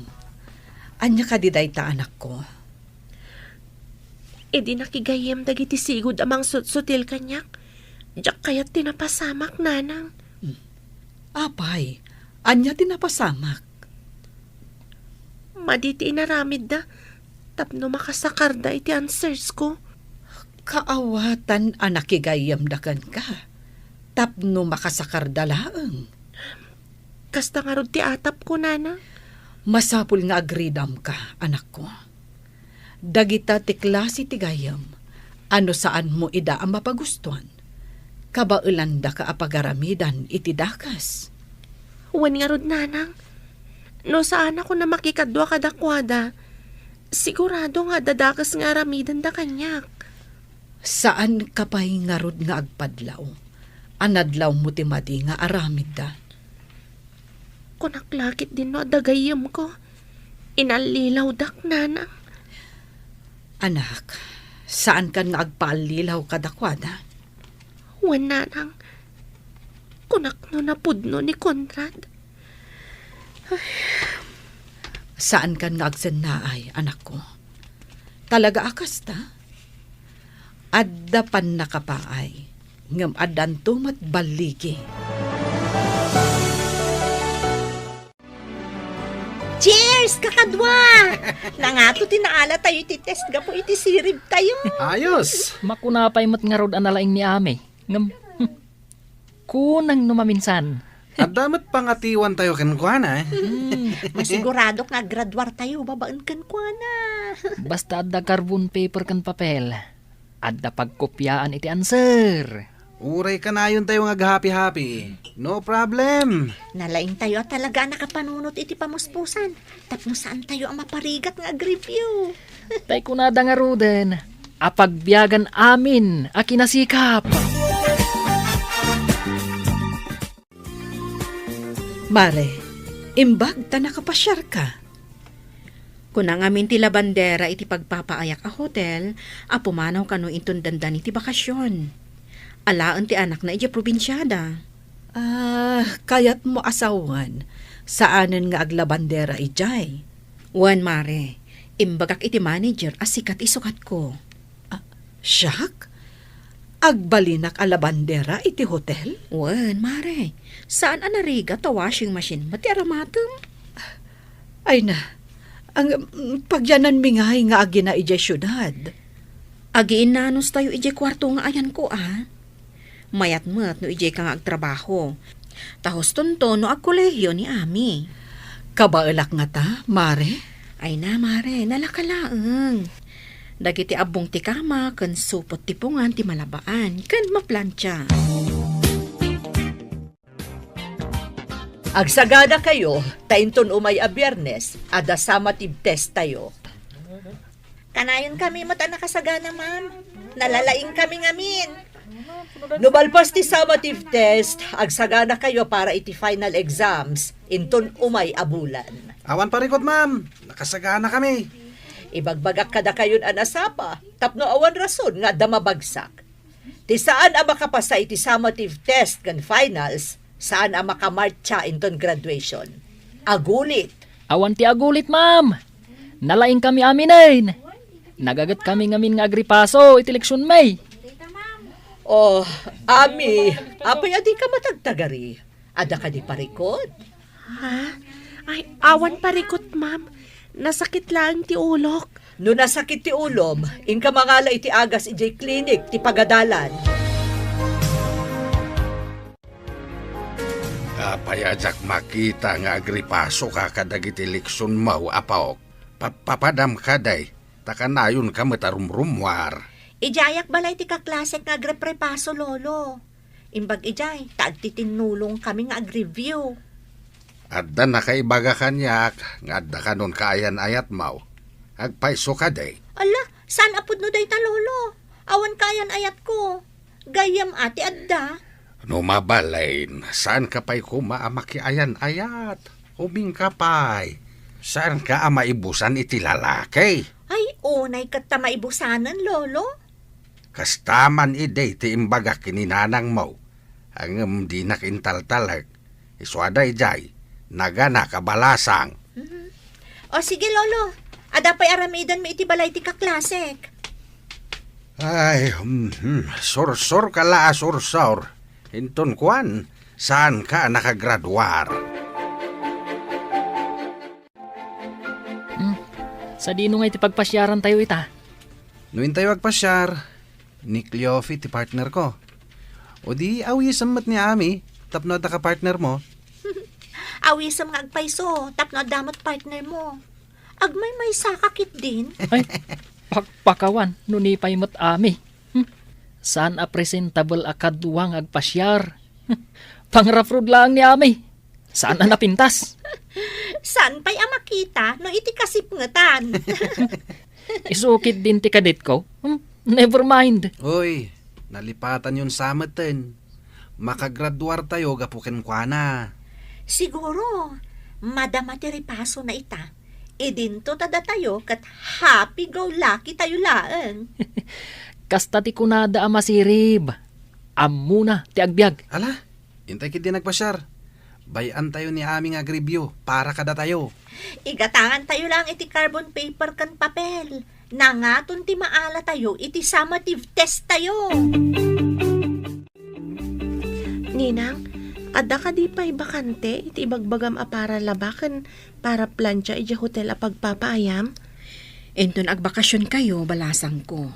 Ania kadi dayta, anakko? Idi nakigayyem dagiti sigud a mangsutsutil kaniak, diak kayat ti napasamak, nanang. Hmm. Apay, ania ti napasamak? Madi ti inaramidda tapno makasakarda iti answers ko. Kaawatan a nakigayyemda kenka tapno makasakarda laeng. Kasta ngarud ti atapko, nana. Masapul nga agridamka, anakko. Dagita ti klase ti gayyem a no saanmo ida a mapagustuan, kabaelandaka a pagaramidan iti dakes. Wen ngarud, nanang, no saanakon a makikadua kadakuada, sigurado nga adda dakes nga aramidenda kaniak. Saanka pay ngarud nga agpadlaw a nadlawmo ti madi nga aramidda. Kunak la ketdin no adda gayyemko, inallilawdak, nanang. Anak, Saankan nga agpaallilaw kadakuada? Wen, nanang, kunak no napudno ni Conrad. Ay. Saankan nga agsennaay, anakko. Talaga a kasta? Adda pannakapaay, ngem addanto met balligi. Cheers, kakadua! Nangato ti naala tayo iti test gapu iti sirib tayo. Ayos! Makuna pay met ngarud a nalaing ni Ami. Ngem, hmm, kunang no maminsan. Adda met pangatiwan tayo kenkuana, eh. Hmm. Masiguradok nga aggraduar tayo babaen kenkuana. Basta adda carbon paper ken papel, adda pagkopiaan iti answer. Uray kanayon tayo nga aghapi-hapi. No problem. Nalaing tayo a talaga a nakapanunot iti pamuspusan. Tapno saan tayo a maparigat nga agreview. Tay kunada ngaruden, a pagbiagan amin a kinasikap. Mare, imbag ta nakapasiarka. Kuna ngamin ti labandera iti pagpapaayak a hotel a pumanaw kano inton dandani ti bakasion. Alaen ti anakna idiay probinsiada. Ah, kayatmo a sawen, saanen nga aglabandera idiay? Wen, mare, imbagak iti manager a sika ti isukatko. Ah, siak? Agbalinak a labandera iti hotel? Wen, mare, saan a narigat ta washing machine met ti aramatem? Ay na, ang, mm, pagyananmi ngay nga agina idiay siudad. Agiinnanos tayo idiay kuarto nga ayanko, a. Mayat met no idiayka nga agtrabaho. Ta hustonto no agkolehio ni Ami. Kabaelak ngata, mare? Ay na, mare, nalaka laeng. Dagiti abbong ti kama ken supot ti pungan ti malabaan ken maplantia. Agsagana kayo, ta inton umay a Biyernes, adda summative test tayo. Kanayon kami met a nakasagana, ma'am. Nalalaing kami ngamin. No malpas ti summative test, agsagana kayo para iti final exams, inton umay a bulan. Awan parikut, ma'am. Nakasagana kami. Ibagbagak kadakayon a nasapa, tapno awan rason nga adda mabagsak. Ti saan a makapasa iti summative test ken finals, saan a makamartsa inton graduation. Agulit. Awan ti agulit, ma'am. Nalaing kami aminen. Nagaget kami ngamin nga agripaso iti leksion, may. Oh, Ami, apay a dika matagtagari? Adda kadi parikut? Ha? Ay, awan parikut, ma'am. Nasakit laeng ti ulok. No nasakit ti ulom, inka mangala iti agas idiay klinik ti pagadalan. Apay a diak makita nga agripasoka kadagiti leksionmo, apo? Papapadam kadi, ta kanayonka met a rumrummuar. Idiayak balay ti kaklasek nga agreprepaso, Lolo. Imbag idiay, ta agtitinnulong kami nga agreview. Adda nakaibaga kaniak nga adda kanon kaayan-ayatmo. Agpayso kadi? Ala, saan a pudno dayta, Lolo? Awan kaayan-ayatko. Gayyem a ti adda. No mabalin, saanka pay koma a makiayan-ayat? Ubingka pay. Saanka a maibusan iti lalaki? Ay, unay ket ta maibusanen, Lolo. Kasta man idi ti imbagak ken ni nanangmo, ngem dinak intaltalek. Isu a daydiay, naganak a balasang. Mhm. O sige, Lolo. Adda pay aramidenmi iti balay ti kaklasek. Ay, mhm. Sursurka la a sursur. Inton kuan, saanka a nakagraduar? Hmm. Sadino ngay ti pagpasiarantayo ita? No intayo agpasiar, ni Cleofe ti partnerko. O di, awisem met ni Ami, tapno adda ka partnermo. Awisem nga agpayso, tapno adda met partnermo. Agmaymaysaka ketdin. Ay, pakpakawan, no ni pay met Ami. Hmm. Saan a presentable a kadua nga agpasiar. Pangraprod laeng ni Ami. Saan a napintas. Saan pay a makita no iti kasipngetan? Isu ketdin ti kadetko. Hmm, never mind. Uy, nalipatanyon sa meten. Makagraduar tayo gapu kenkuana. Siguro, madama ti ripasona ita. Idinto ta datayo ket happy-go-lucky tayo laeng. Kasta ti kunada a masirib. Ammona ti agbiag. Ala, intay ketdi nagpasiar. Bay-antayo ni Ami nga agreview para kadatayo. Igatangantayo lang iti carbon paper ken papel. Nangaton ti maalatayo iti summative test tayo. Ninang, adda kadi pay bakante iti ibagbagam a para laba ken para plancha idiay hotel a pagpapaayam? Inton agbakasionkayo, balasangko.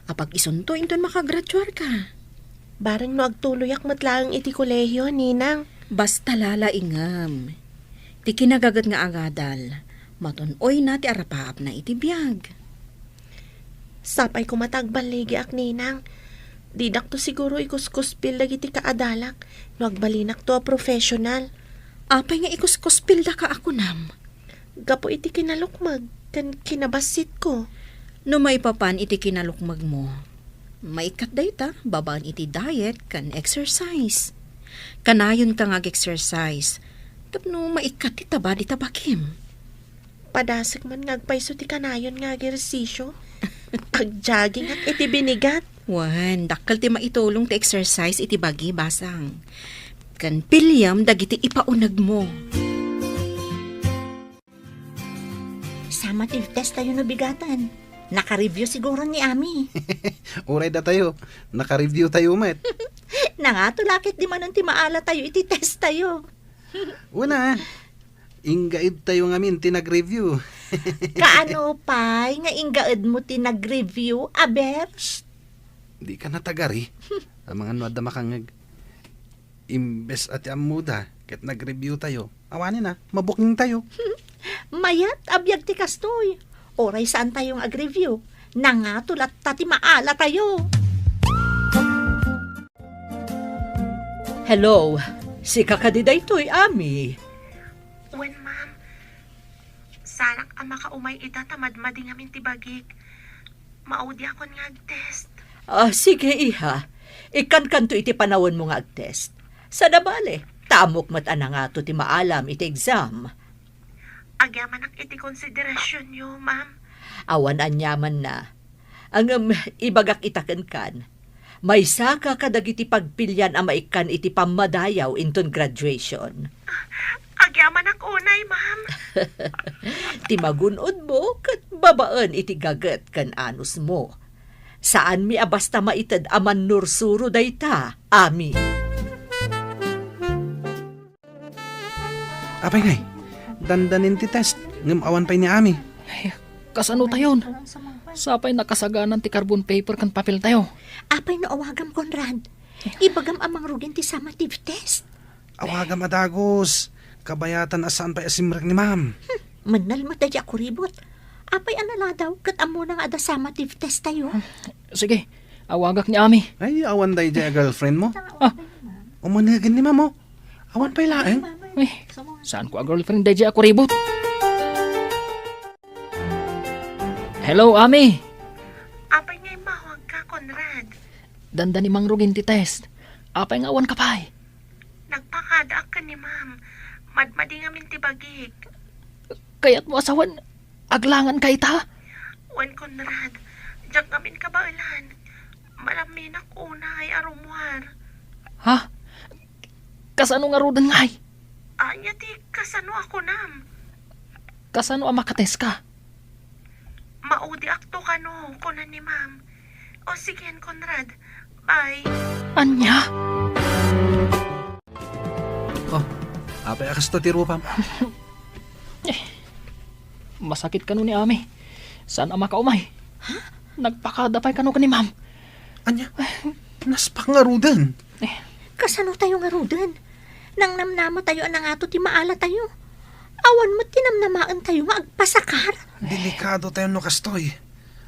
Apag isunto inton makagraduarka. Bareng no agtuloyak met laeng iti kolehio, Ninang. Basta lalaingem. Ti kinagaget nga agadal, matun-oyna ti arapaapna iti biag. Sapay koma ta agballigiak, Ninang. Didakto siguro ikuskuspil dagiti kaadalak no agbalinakto a professional. Apay nga ikuskuspildaka a kunam? Gapu iti kinalukmeg ken kinabassitko. No maipapan iti kinalukmegmo, maikkat dayta babaen iti diet ken exercise. Kanayonka nga ag-exercise tapno maikkat ti taba dita bagim. Padasek man nga agpayso ti kanayon nga agersisio. Agjoggingak iti binigat. Wen, dakkel ti maitulong ti exercise iti bagi, basang. Ken piliem dagiti ipaunegmo. Summative test tayo no bigaten. Naka-review siguro ni Ami. Uray datayo, naka-review tayo met. Nangato la ketdi manen ti maalatayo iti test tayo. Una, inggaedtayo ngamin ti nag-review. Kaano pay nga inggaedmo ti nag-review, aber? Shh! Dika natagari. Amangan no adda makangngeg. Imbes a ti ammoda ket nag-review tayo, awanen a, mabooking tayo. Mayat a biag ti kastoy. Uray saan tayo nga ag-review, nangato latta ti maala tayo. Hello, sika kadi daytoy, Ami? Wen, ma'am. Saanak a makaumay ita ta madmadi ngamin ti bagik. Maudiakon nga ag-test. Ah, sige, iha. Ikkankanto iti panawenmo nga ag-test. Saan a bale, ta ammok met a nangato ti maalam iti exam. Agyamanak iti konsiderasionyo, ma'am. Awan aniamanna. Ngem ibagak ita kenkan, maysaka kadagiti pagpilian a maikkan iti pammadayaw inton graduation. Agyamanak unay, ma'am. Ti magun-odmo ket babaen iti gaget ken anusmo. Saanmi a basta maited a mannursuro dayta, Ami. Apay ngay, dandanin ti test, ngem awan pay ni Ami. Ay, kasano tayon? Sapay nakasaganan ti carbon paper ken papel tayo. Apay no awagam, Conrad? Ibagam a mangrugin ti summative test. Awagam a dagus. Kabayatan a saan pay a simrek ni ma'am. Hmm, mennal met daydi a kuribot. Apay a naladaw ket ammona nga adda summative test tayo? Sige, awagak ni Ami. Ay, awan daydi a girlfriend mo? Ah. Umanegen ni ma'am, oh. Awan pay laeng. Ay, saan ko a girlfriend daydi a kuribot? Hello, Ami. Apay nga immawagka, Conrad? Dandani mangrugin ti test. Apay nga awan ka pay? Nagpakadaak ken ni ma'am. Madmadi ngamin ti bagik. Kayatmo a sawen, aglangan ka ita? Wen, Conrad, diak ngamin kabaelan. Malamminak unay a rummuar. Ha? Kasano ngaruden ngay? Ania ti kasano a kunam? Kasano a makatest ka? Maudiakto kano, kuna ni ma'am. O sige, Conrad. Bye. Ania? Oh, apay a kasta ti rupam? Eh, masakit kano ni Ami. Saan a makaumay? Ha? Nagpakada pay kano ken ni ma'am. Ania? Naspak ngaruden. Eh. Kasano tayo ngaruden? Nangnamnama tayo a nangato ti maala tayo. Awan met ti namnamaen tayo nga agpasakar. Delikado tayo no kastoy.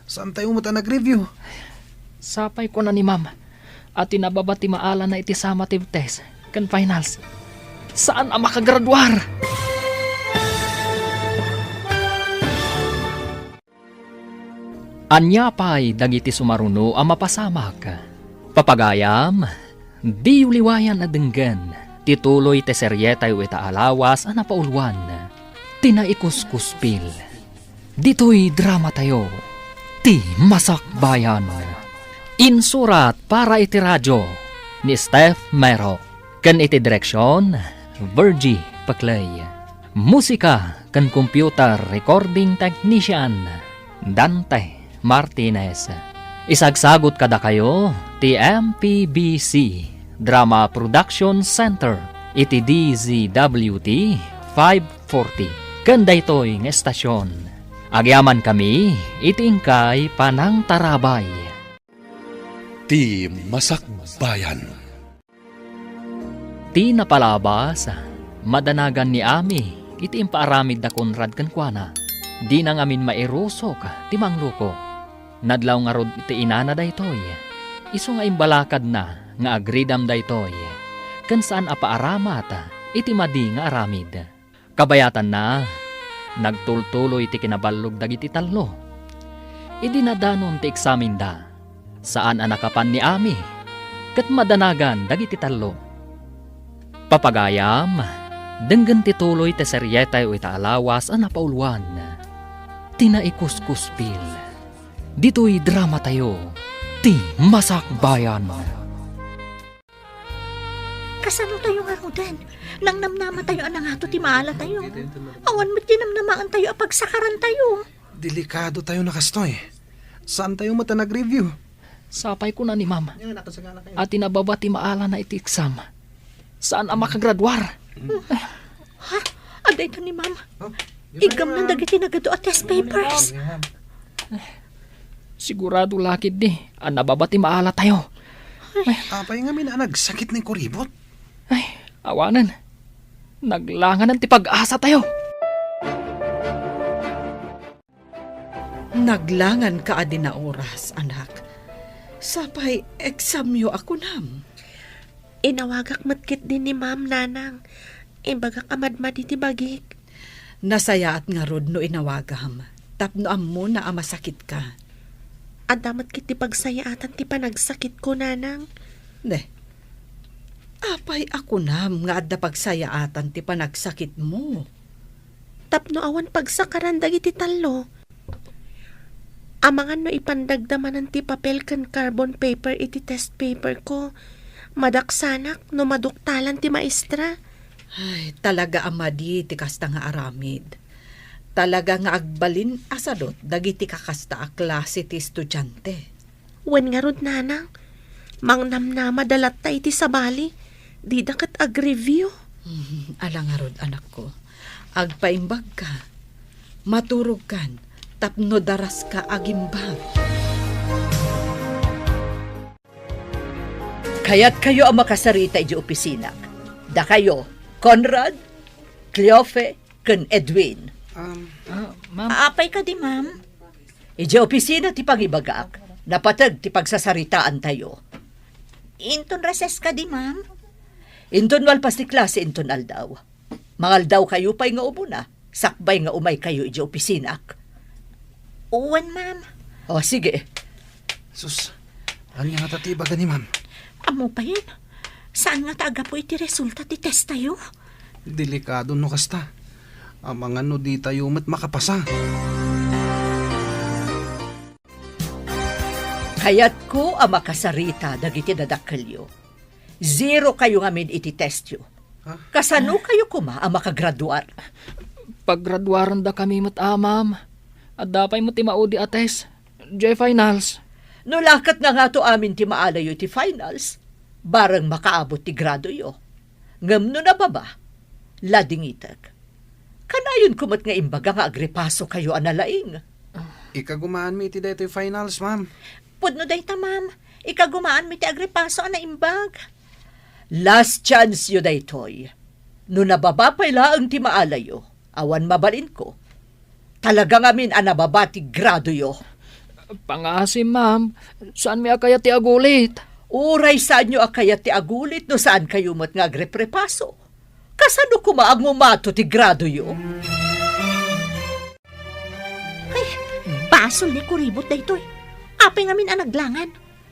Saan tayo met a nag-review? Sapay kuna ni ma'am a ti nababa ti maalana iti summative test ken finals, saan a makagraduar. Ania pay dagiti sumaruno a mapasamak? Papagayam, diyo liwayan a denggen ti tuloy ti serietayo ita a lawas a napauluan, ti Naikuskuspil. Ditoy dramatayo, Ti Masakbayan. Insurat para iti radyo ni Steph Mero. Ken iti direksion, Virgie Paclay. Musika ken computer recording technician, Dante Martinez. Isagsagut kadakayo ti M P B C Drama Production Center iti D Z W T five forty. Ken daytoy nga estasyon, agyamankami iti inkay panangtarabay. Ti Masakbayan. Ti napalabas, madanagan ni Ami iti impaaramid da Conrad kenkuana. Dina ngamin mairusok ti mangluko. Nadlaw ngarud ti inana daytoy. Isu nga imbalakadna nga agridam daytoy, ken saan a paaramat iti madi nga aramid. Kabayatanna, nagtultuloy ti kinaballog dagiti tallo. Idi nadanon ti eksamenda, saan a nakapan ni Ami, ket madanagan dagiti tallo. Papagayam, denggen ti tuloy ti serietayo ita a lawas a napauluan, Ti Naikuskuspil. Ditoy dramatayo, Ti Masakbayan. Kasano tayo ngaruden? Nangnamnama tayo a nangato ti maala tayo. Awan met ti namnamaen tayo a pagsakaran tayo. Delikado tayo na kastoy. Saan tayo met a nag-review? Sapay kuna ni Ma'am a ti nababa ti maalana iti exam, saan a makagraduar. Ha? Adda ito ni Ma'am. Oh, iggamnan dagiti nagadu a test papers. Sigurado la ketdi a nababa ti maala tayo. Apay ngamin a nagsakit ni Kuribot? Ay, awanen. Naglanganan ti pag-asa tayo. Naglangan ka a di naoras, anak. Sapay examyo a kunam. Inawagak met ketdi ni Ma'am, Nanang. Imbagak a madmadi ti bagik. Nasayaat ngarud no inawagam, tapno ammona a masakit ka. Adda met ketdi pagsayaatan ti panagsakitko, Nanang. Ne, apay a kunam nga adda pagsayaatan ti panagsakitmo? Tapno awan pagsakaran dagiti tallo. Amangan no ipandagda manen ti papel ken carbon paper iti test paperko, madaksanak no maduktalan ti maestra. Ay, talaga a madi ti kasta nga aramid. Talaga nga agbalin a sadut dagiti kakasta a klase ti estudiante. Wen ngarud, Nanang, mangnamnama da latta iti sabali, dida ket ag-review. Hmm, ala ngarud, anakko. Agpaimbagka. Maturogkan tapno daraska agimbag. Kayatkayo a makasarita idiay opisinako. Dakayo, Conrad, Cleofe, ken Edwin. Um, Ah, ma'am. Apay kadi, ma'am? Idiay opisina ti pangibagak, napateg ti pagsasaritaantayo. Inton recess kadi, ma'am? Inton malpas ti klase inton aldaw. Mangaldawkayo pay nga umuna, sakbay nga umaykayo idiay opisinako. Wen, ma'am. O, sige. Sus, ania ngata ti ibaga ni ma'am? Ammo payen, saan ngata a gapu iti resulta ti testayo? Delikado no kasta. Amangan no ditayo met makapasa. Kayatko a makasarita dagiti dadakkelyo. Zero kayo ngamin iti testyo. Ha? Kasano kayo koma a makagraduar? Paggraduarendakami met, a, ma'am. Adda pay met ti maudi a test. Diay finals. No la ket nangato amin ti maalayo iti finals, bareng makaabot ti gradoyo. Ngem no nababa, ladingitek. Kanayonko met nga imbaga nga agrepasokayo a nalaing. Ikagumaanmi iti daytoy finals, ma'am. Pudno dayta, ma'am. Ikagumaanmi ti agrepaso a naimbag. Last chance yo daytoy. No nababa pay laeng ti maalayo, awan mabalinko. Talaga ngamin a nababa ti gradoyo. Pangasim, ma'am. Saanmi a kayat ti agulit. Uray saanyo a kayat ti agulit no saan kayo met nga agreprepaso. Kasano koma a ngumato ti gradoyo? Ay, basol ni Kuribot daytoy. Apay ngamin a naglangan.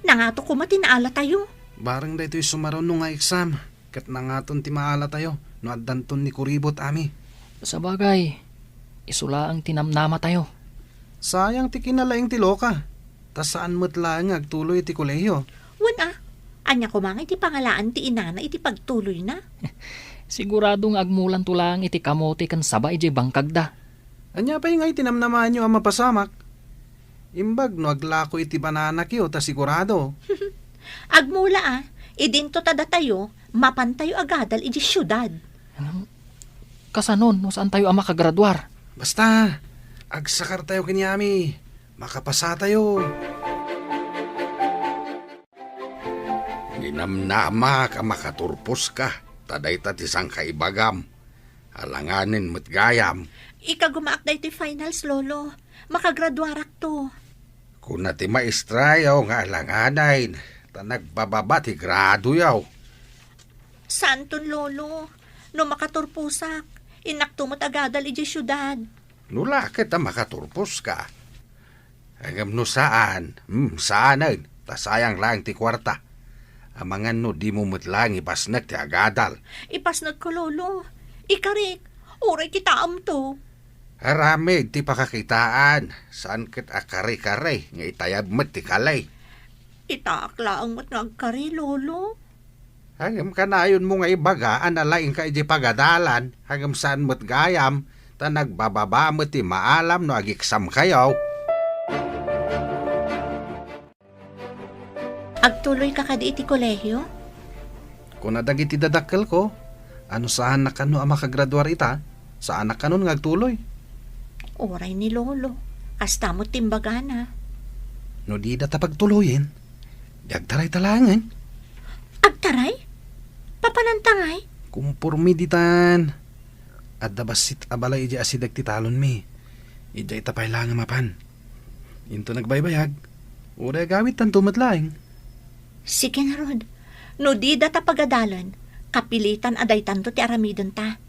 Nangato koma ti naalatayo. Bareng daytoy sumaruno nga exam, ket nangaton ti maalatayo no addanton ni Kuribot, Ami. Sabagay, isu laeng ti namnamatayo. Sayang ti kinalaing ti loka. Ta saan met laeng nga agtuloy iti kolehio. Wen a, ania koma nga iti pangalaan ti inana iti pagtuloyna? Sigurado nga agmulanto laeng iti kamote ken saba idiay bangkagda. Ania pay nga iti namnamaanyo a mapasamak? Imbag no aglako iti bananakyo ta sigurado. Agmula a, idinto ta datayo, mapantayo agadal idiay siudad. Kasanon no saantayo a makagraduar? Basta, agsakartayo ken Yami. Makapasatayo. Ninamnamak a makaturposka, ta dayta ti sangkaibagam. Alanganen met gayam. Ikagumaak daytoy finals, Lolo. Makagraduarakto. Kuna ti maestrayo nga alanganen, ta nagbababa ti gradoyo. Santon, Lolo. No makaturposak, innakto met agadal idiay siudad. No la ket a makaturposka. Ngem no saan, hmm, saanen, ta sayang laeng ti kuarta. Amangan no dimo met laeng ipasnek ti agadal. Ipasnekko, Lolo. Ikarik, uray kitaemto. Aramid ti pakakitaan, saan ket a kare-kare nga itayab met ti kali. Itaak laeng met nga agkari, Lolo. Ngem kanayonmo nga ibaga a nalaingka idiay pagadalan, ngem saan met gayam, ta nagbababa met ti maalam no agiksamkayo. Agtuloyka kadi iti kolehio? Kuna dagiti dadakkelko, a no saanak kano a makagraduar ita, saanak kanon nga agtuloy. Uray ni Lolo, kasta met ti imbagana. No dida ta pagtuloyen, di agtarayta laengen. Agtaray? Papananta ngay? Kumpormi ditan. Adda bassit a balay idiay asideg ti talonmi. Idiayta pay laeng a mapan. Inton agbaybayag, uray agawidtanto met laeng. Sige ngarud, no dida ta pagadalen, kapilitan a daytanto ti aramidenta.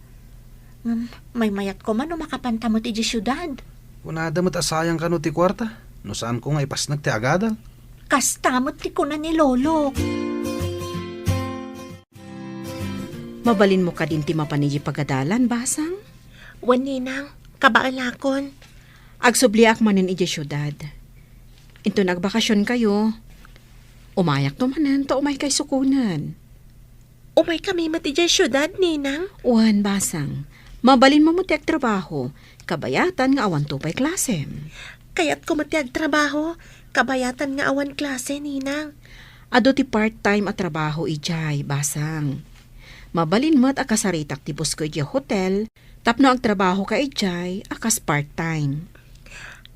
Ngem, maymayat koma no makapanta met idiay siudad. Kunada met a sayang kano ti kuarta, no saanko nga ipasnek ti agadal. Kasta met ti kuna ni Lolo. Mabalinmo kadin ti mapan idiay pagadalan, Basang? Wen, Ninang, kabaelakon. Agsubliak manen idiay siudad. Inton agbakasionkayo, umayakto manen ta umaykay sukonen. Umaykami met idiay siudad, Ninang? Wen, Basang. Mabalinmo met ti agtrabaho, kabayatan nga awanto pay klasem. Kayatko met ti agtrabaho, kabayatan nga awan klase, Ninang. Adu ti part-time a trabaho idiay, Basang. Mabalin met a kasaritak ti busko idiay hotel, tapno agtrabahoka idiay a kas part-time.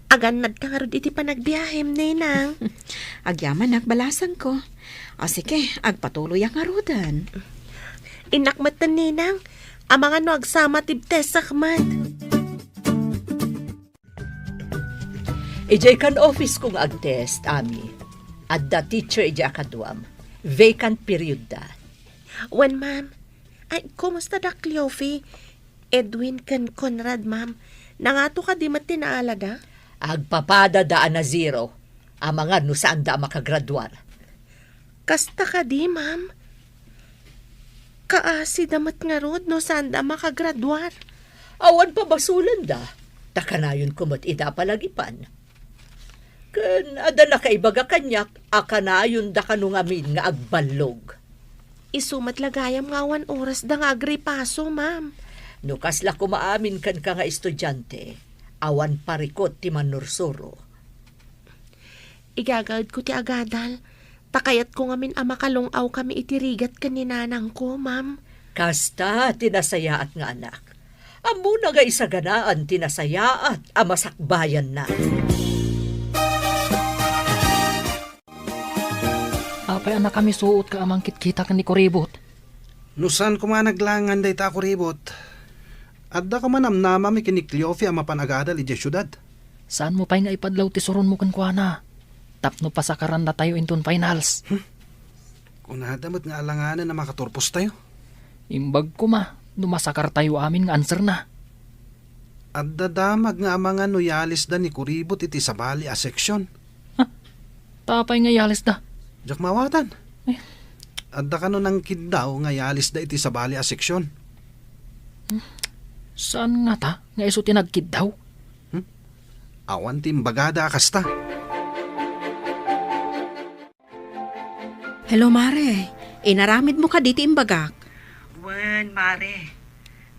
Agannadka ngarud iti panagbiahem, Ninang. Agyamanak, balasangko. A, sige, agpatuloyak ngaruden. Innak metten, Ninang. Amangan no agsama ti test sakman. Idiay kan office ko nga agtest, Ami. Adda teacher idiay a kaduam. Vacant period da. Wen, ma'am. Ay, kumusta da Cleofe? Edwin ken Conrad, ma'am. Nangato kadi met ti naalada? Agpapada da a na zero. Amangan no saanda a makagraduar. Kasta kadi, ma'am? Kaasida met ngarud no saanda a makagraduar. Awan pabasolenda, ta kanayonko met ida a palagipan. Ken adda nakaibaga kaniak a kanayonda kano ngamin nga agballog. Isu met la gayam nga awan orasda nga agripaso, ma'am. No kasla koma amin kenka nga estudiante, awan parikut ti mannursuro. Igagaedko ti agadal, ta kayatko ngamin a makalung-awkami iti rigat ken ni nanangko, ma'am. Kasta ti nasayaat nga anak. Ammona nga isaganaan ti nasayaat a masakbayanna. Apay a nakamisuotka a mangkitkita ken ni Kuribot? No saan koma naglangan dayta a Kuribot, adda koma namnamami ken ni Cleofe a mapan agadal idiay siudad. Saanmo pay nga ipadlaw ti suronmo kenkuana tapno pasakarannatayo inton finals? Hmm? Kunada met nga alanganen a makaturpostayo. Imbag koma no masakartayo amin nga answerna. Adda damag nga amangan no yalisda ni Kuribot iti sabali a seksyon. Ha? Apay nga yalisda? Diak maawatan. Ay. Adda kano nangkiddaw nga yalisda iti sabali a seksyon. Hmm. Saan ngata nga isu ti nagkiddaw? Hmm? Awan ti imbagada a kasta. Hello, Mare. Inaramidmo kadi ti imbagak? Wen, Mare.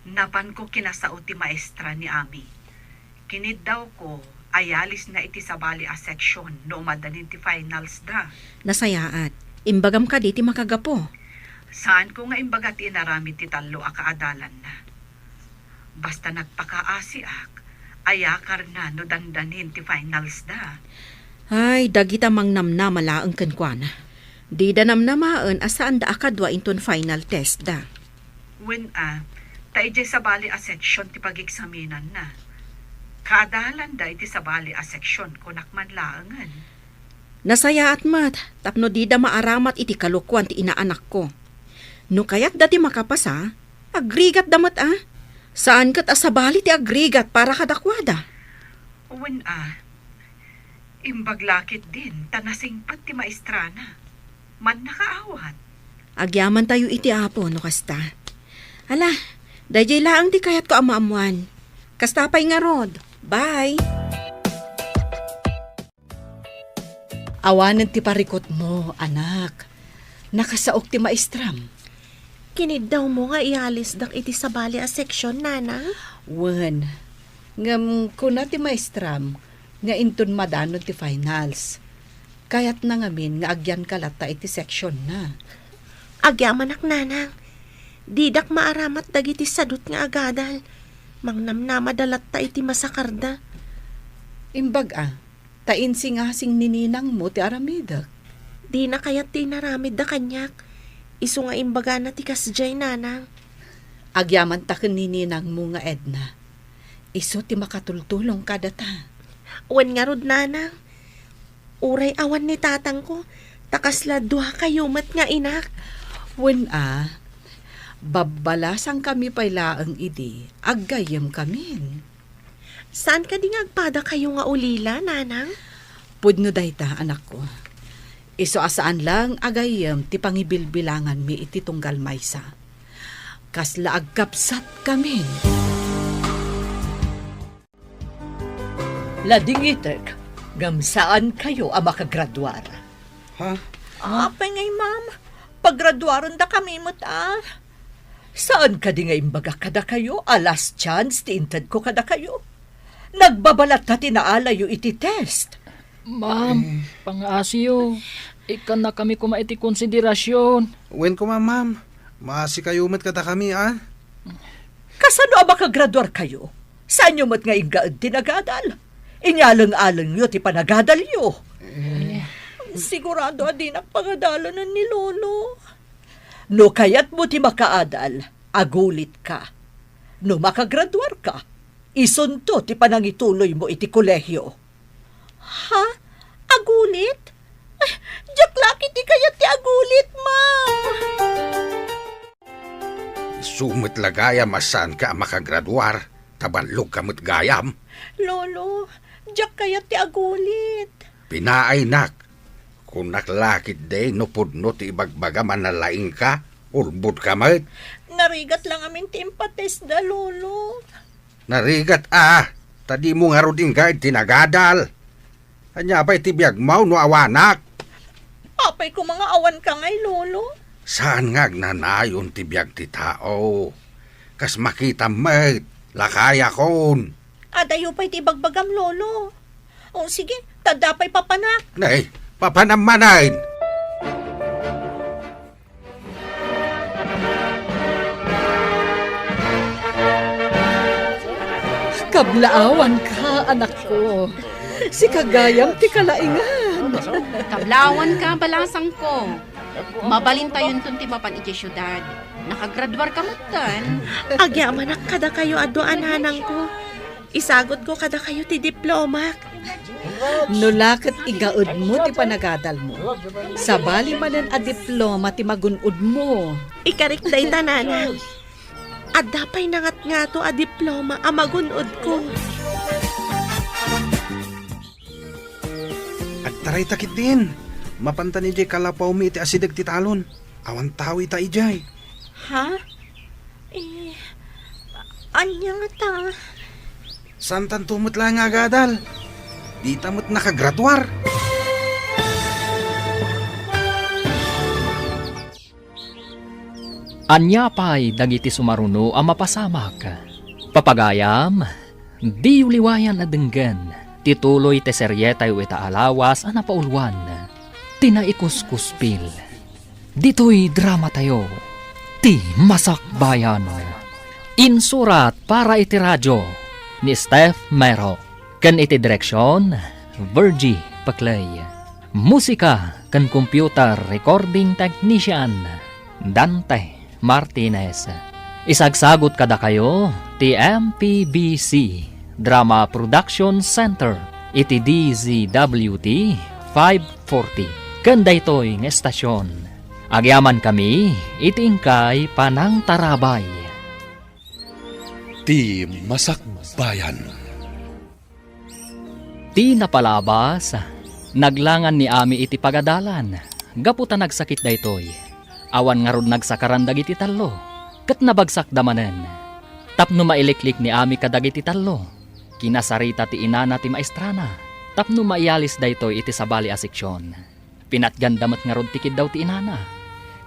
Napanko kinasao ti maestra ni Ami. Kiniddawko a ialisna iti sabali a section no umadanin ti finals da. Nasayaat. Imbagam kadi ti makagapu? Saanko nga imbaga ti inaramid ti tallo a kaadalanna. Basta nagpakaasiak, ayakarna no dandanin ti finals da. Ay, dagita mangnamnama laeng kenkuana. Dida namnamaen a saanda a kadua inton final test da. Wen a, ta idiay sabali a section ti pageksaminanna. Kaadalanda iti sabali a section, kunak man laengen. Nasayaat met tapno dida maaramat iti kalokuan ti inaanakko. No kayatda ti makapasa, agrigatda met a. Saan ket a sabali ti agrigat para kadakuada. Wen a, imbag la ketdin ta nasingpet ti maestrana. Mannakaawat. Agyamantayo iti Apo no kasta. Ala, daydiay laeng ti kayatko a maammoan. Kasta pay ngarud. Bye! Awanen ti parikutmo, anak. Nakasaok ti maestram. Kiniddawmo nga ialisdak iti sabali a section, Nanang? Wen, ngem kuna ti maestram nga inton madanon ti finals, kayatna ngamin nga agyanka latta iti sectionna. Agyamanak, Nanang. Didak maaramat dagiti sadut nga agadal. Mangnamnamada latta iti masakarda. Imbag a, ta insingasing ni ninangmo ti aramidek. Dina kayat ti inaramidda kaniak. Isu nga imbagana ti kasdiay, Nanang. Agyamanta ken ni ninangmo nga Edna. Isu ti makatultulong kadata. Wen ngarud, Nanang. Uray awan ni tatangko, ta kasla duakayo met nga inak. Wen a, babbalasangkami pay laeng idi, aggayyemkamin. Saan kadi nga agpadakayo nga ulila, Nanang? Pudno dayta, anakko. Isu a saan laeng a gayyem ti pangibilbilanganmi iti tunggal maysa. Kasla agkabsatkamin. Ladingitek, ngem saankayo a makagraduar. Ha? Apay ngay, ma'am? Pagraduarendakami met a. Saan kadi nga imbagak kadakayo a last chance ti intedko kadakayo? Nagbabalatta ti naalayo iti test. Ma'am, eh, pangaasiyo. Ikkannakami koma iti konsiderasyon. Wen koma, ma'am. Maasikayo met kadakami, a? Kasano a makagraduarkayo? Saanyo met nga inggaed ti nagadal? Inyaleng-alengyo ti panagadalyo. Eh. Sigurado a dinak pangadalanen ni Lolo. No kayatmo ti makaadal, agulitka. No makagraduarka, isunto ti panangituloymo iti kolehio. Ha? Agulit? Eh, diak la ketdi kayat ti agulit, ma'am. Isu met la gayam a saanka a makagraduar, ta ballogka met gayam. Lolo, diak kayat ti agulit. Pinaaynak, kunak la ketdi no pudno ti ibagbagam a nalaingka, ulbodka met. Narigat la ngamin ti impatestda, Lolo. Narigat a, ta dimo ngarud inggaed ti nagadal. Ania pay ti biagmo no awanak? Apay koma nga awanka ngay, Lolo? Saan nga agnanayon ti biag ti tao. Kas makitam met, lakayakon. Adayo pay ti ibagbagam, Lolo. O sige, ta adda pay papanak. Nay, papanam manen. Kablaawanka, anakko. Sika gayam ti kalaingan. Kablaawanka, balasangko. Mabalintayonton ti mapan idiay siudad. Nakagraduarka metten. Agyamanak kadakayo a dua a nanangko. Isagutko kadakayo ti diplomak. No la ket igaedmo ti panagadalmo, sabali manen a diploma ti magun-odmo. Ikarik dayta, nanang. Adda pay nangatngato a diploma a magun-odko. Agtarayta ketdin. Mapantan idiay kalapawmi iti asideg ti talon. Awan tao ita idiay. Ha? Eh, ania ngata? Saantanto met la nga agadal. Dita met nakagraduar. Ania pay dagiti sumaruno a mapasamak? Papagayam, diyo liwayan a denggen ti tuloy ti serietayo ita a lawas a napauluan, ti Naikuskuspil. Ditoy dramatayo, ti Masakbayan. Insurat para iti radio ni Steph Mero, ken iti direksion, Virgie Paclay. Musika ken computer recording technician, Dante Martinez. Isagsagut kadakayo ti M P B C Drama Production Center iti D Z W T five forty. Ken daytoy nga estasion, agyamankami iti inkay panangtarabay. Ti Masakbayan. Ti napalabas, naglangan ni Ami iti pagadalan gapu ta nagsakit daytoy. Awan ngarud nagsakaran dagiti tallo, ket nabagsakda manen. Tapno mailiklik ni Ami kadagiti tallo, kinasarita ti inana ti maestrana tapno maiyalis daytoy iti sabali a seksion. Pinatganda met ngarud ti kiddaw ti inana.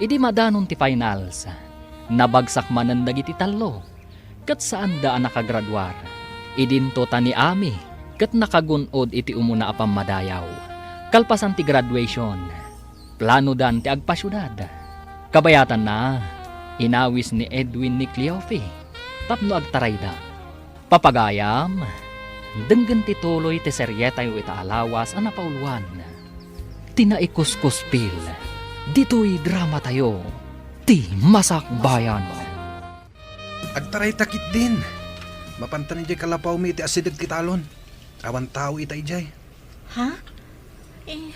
Idi madanon ti finals, nabagsak manen dagiti tallo, ket saanda a nakagraduar. Idinto ta ni Ami ket nakagun-od iti umuna a pammadayaw. Kalpasan ti graduation, planodan ti agpasiudad. Kabayatanna, inawis ni Edwin ni Cleofe tapno agtarayda. Papagayam, denggen ti tuloy ti serietayo ita a lawas a napauluan, ti Naikuskuspil, ditoy dramatayo, ti Masakbayan. Agtarayta ketdin. Mapantan idiay kalapawmi iti asideg ti talon. Awan tao ita idiay. Ha? Eh,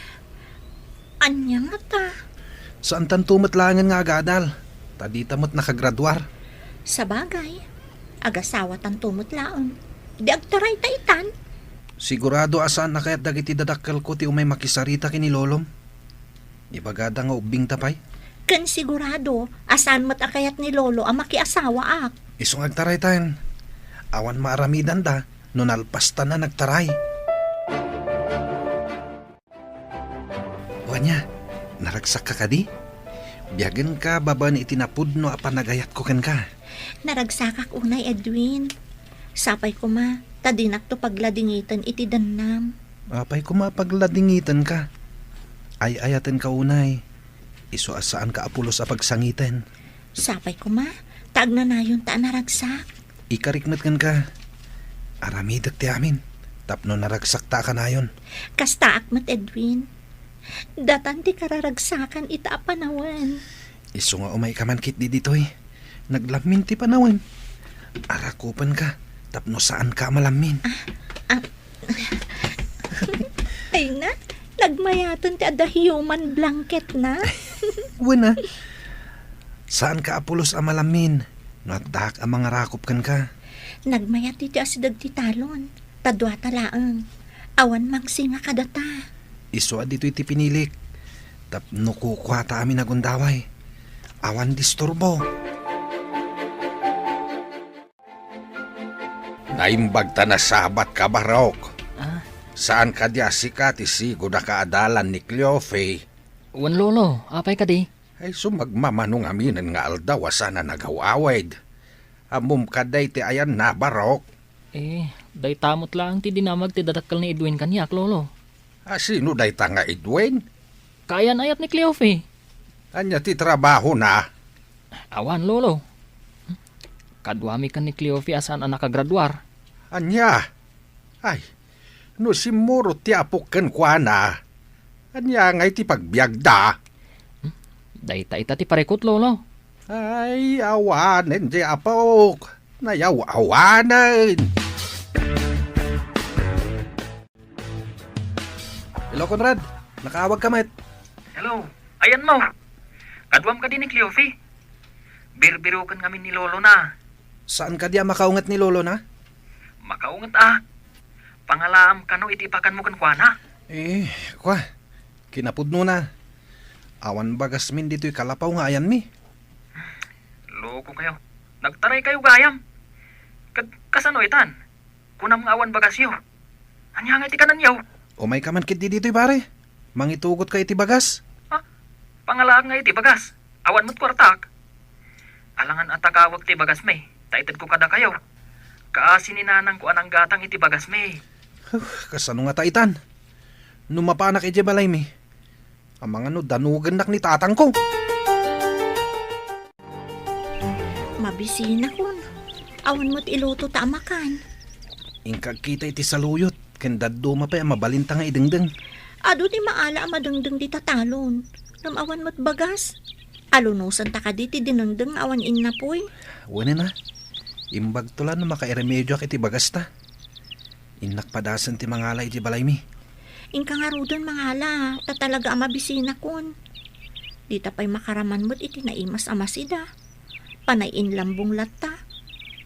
ania ngata? Saantanto met laengen nga agadal, ta dita met nakagraduar. Sabagay, agasawatanto met laeng. Di agtarayta itan? Sigurado a saan a kayat dagiti dadakkelko ti umay makisarita ken ni lolom. Ibagada nga ubbingta pay. Ken sigurado a saan met a kayat ni lolo a makiasawaak. Isu nga agtaraytan. Awan maaramidanda no nalpastan a nagtaray. O ania, naragsakka kadi? Biagenka babaen iti napudno a panagayatko kenka. Naragsakak unay, Edwin. Sapay koma ta dinakto pagladingiten iti dennam. Apay koma a pagladingitenka? Ay-ayatenka unay. Isu a saanka a pulos a pagsangiten. Sapay koma ta agnanayonta a naragsak. Ikarik met kenka. Aramidek ti amin tapno naragsakta a kanayon. Kastaak met, Edwin. Datan ti kararagsakan ita a panawen. Isu nga umayka man ketdi ditoy. Naglammin ti panawen. Arakupenka tapno saanka a malammin. Ah, ah. Ay na, nagmayaten ti adda human blanket na. Wen a. Saanka a pulos a malammin no addaak a mangarakop kenka. Nagmayat iti asideg ti talon, ta duata laeng. Awan mangsinga kadata. Isu a ditoy ti pinilik, tapno kukuata amin a gundaway. Awan disturbo. Naimbag ta nasabatka, Barok. Ah? Saan kadi a sika ti sigud a kaadalan ni Cleofe? Wen, Lolo, apay kadi? Ay, sumagmamano ngaminen nga aldaw a saan a nagaw-awid. Ammom kadi ti ayanna, Barok? Eh, dayta met laeng ti dinamag ti dadakkel ni Edwin kaniak, Lolo. A, sino dayta nga Edwin? Kaayan-ayat ni Cleofe. Ania ti trabahona? Awan, Lolo. Kaduami ken ni Cleofe a saan a nakagraduar. Ania? Ay, no simmurot ti apok kenkuana, ania ngay ti pagbiagda? Hmm? Dayta ita ti parikut, Lolo. Ay, awanen ti apok. Nayaw-awanen. Hello, Conrad. Nakaawag ka met. Hello. Ayanmo. Kaduam kadi ni Cleofe? Birbiroken ngamin ni lolo na. Saan kadi a makaunget ni lolo na? Makaunget a. Pangalaam kano iti ipakanmo kenkuana. Eh, kua. Kinapudno na. Awan bagasmin ditoy kalapaw nga ayanmi. Loko kayo. Nagtaray kayo gayam. Ket kasano itan? Kunam nga awan bagasyo. Ania nga iti kanenyo? Umayka man ketdi ditoy, pare. Mangitugotka iti bagas. Ha? Pangalaak nga iti bagas. Awan met kuartak. Alangan a takawek ti bagasmi, ta itedko kadakayo. Kaasi ni nanangko a nanggatang iti bagasmi. Huh, kasano ngata itan? No mapanak idiay balaymi, amangan no danugennak ni tatangko. Mabisinakon. Awan met ilutota a makan. Inka agkita iti saluyot, ken dadduma pay a mabalinta nga idengdeng. Adu ti maala a madengdeng dita talon. Ngem awan met bagas. Alunusanta kadi ti dinengdeng nga awan innapuy? Wen a. Imbagto la no makairemedioak iti bagasta. Innak padasen ti mangala iti balaymi. Inka ngaruden mangala, ta talaga a mabisinakon. Dita pay makaraman met iti naimas a masida. Panay inlambong latta.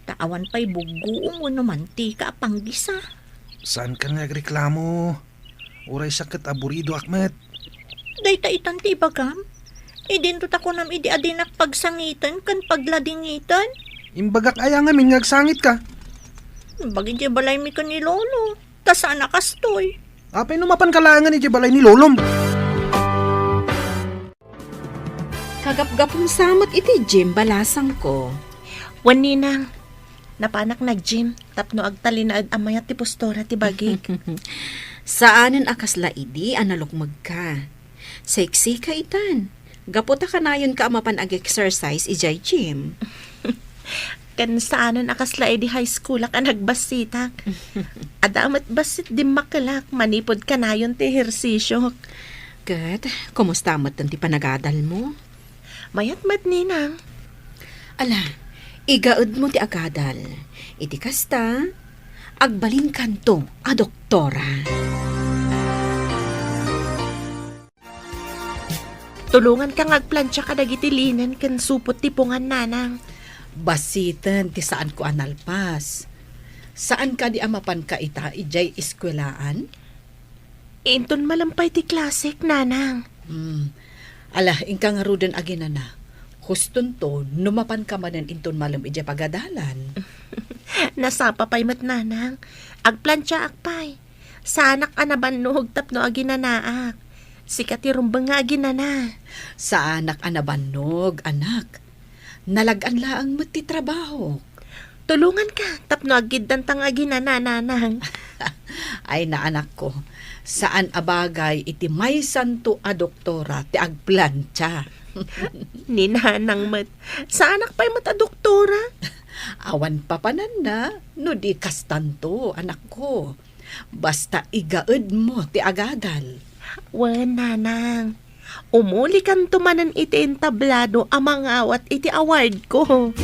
Ta awan pay buggoom wenno mantika a panggisa. Saanka nga agreklamo. Uray sa ket aburidoak met. Dayta itan ti ibagam? Idinto ta kunam idi a dinak pagsangiten ken pagladingiten? Imbagak aya ngamin nga agsangitka? Imbag idiay balaymi ken ni Lolo. Ta saan a kastoy. Apay no mapanka laengen idiay balay ni Lolom? Kagapgapun sa met iti gym, balasangko. Wen, Ninang. Napanak nag-gym tapno agtalinaed a mayat ti postura ti bagik. Saanen a kasla idi a nalukmegka. Sexy ka itan. Gapu ta kanayonka a mapan ag-exercise idiay gym. Ken saanen a kasla idi high schoolak a nagbassitak. Adda met bassit dimmakelak manipud kanayon ti ehersisiok. Ket, kumusta met ti panagadalmo? Mayat met, Ninang. Ala, igaedmo ti agadal. Iti kasta, agbalinkanto a doktora. Tulonganka nga agplancha kadagiti linen ken supot ti pungan, Nanang. Basiten ti saanko a nalpas. Saan kadi a mapanka ita idiay eskuelaan? Inton malem pay ti klasek, Nanang. Hmm. Ala, inka ngaruden aginana. Hustonto, no mapanka manen inton malem idiay pagadalan. Nasapa pay met, Nanang. Agplanchaak pay. Saanak a nabannog tapno aginanaak. Sika ti rumbeng nga aginana. Saanak a nabannog, anak. Nalag-an laeng met ti trabahok. Tulonganka tapno aggiddanta nga aginana, Nanang. Ay, naanakko, saan a bagay iti maysanto a doktora ti agplancha. Ni Nanang met, saanak pay met a doktora. Awan papananna no di kastanto, anakko. Basta igaedmo ti agadal. Wen, Nanang. Umulikanto manen iti entablado a mangawat iti awardko.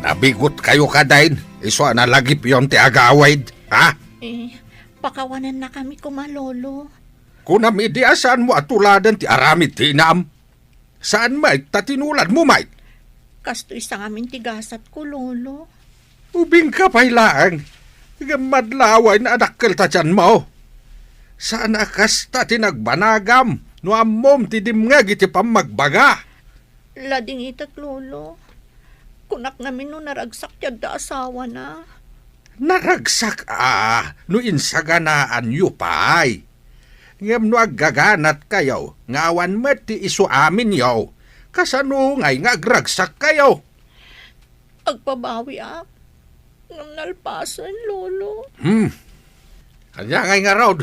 Nabigotkayo kadi, isu a nalagipyon ti agawid, ha? Eh, pakawanannakami koma, Lolo. Kunam idi a saanmo a tuladen ti aramid ti inam. Saan met ta tinuladmo met? Kastoy sa ngamin ti gasatko, Lolo. Ubingka pay laeng, ngem madlawen a dakkel ta tianmo. Saan a kasta ti nagbanagam no ammom ti dimngeg iti pammagbaga. Ladingitek, Lolo. Kunak ngamin no naragsak ti adda asawana. Naragsak a no insaganaanyo pay. Ngem no aggaganatkayo nga awan met ti isuaminyo, kasano ngay nga agragsakkayo? Agbabawiak, ngem nalpasen, Lolo. Hmm. Ania ngay ngarud?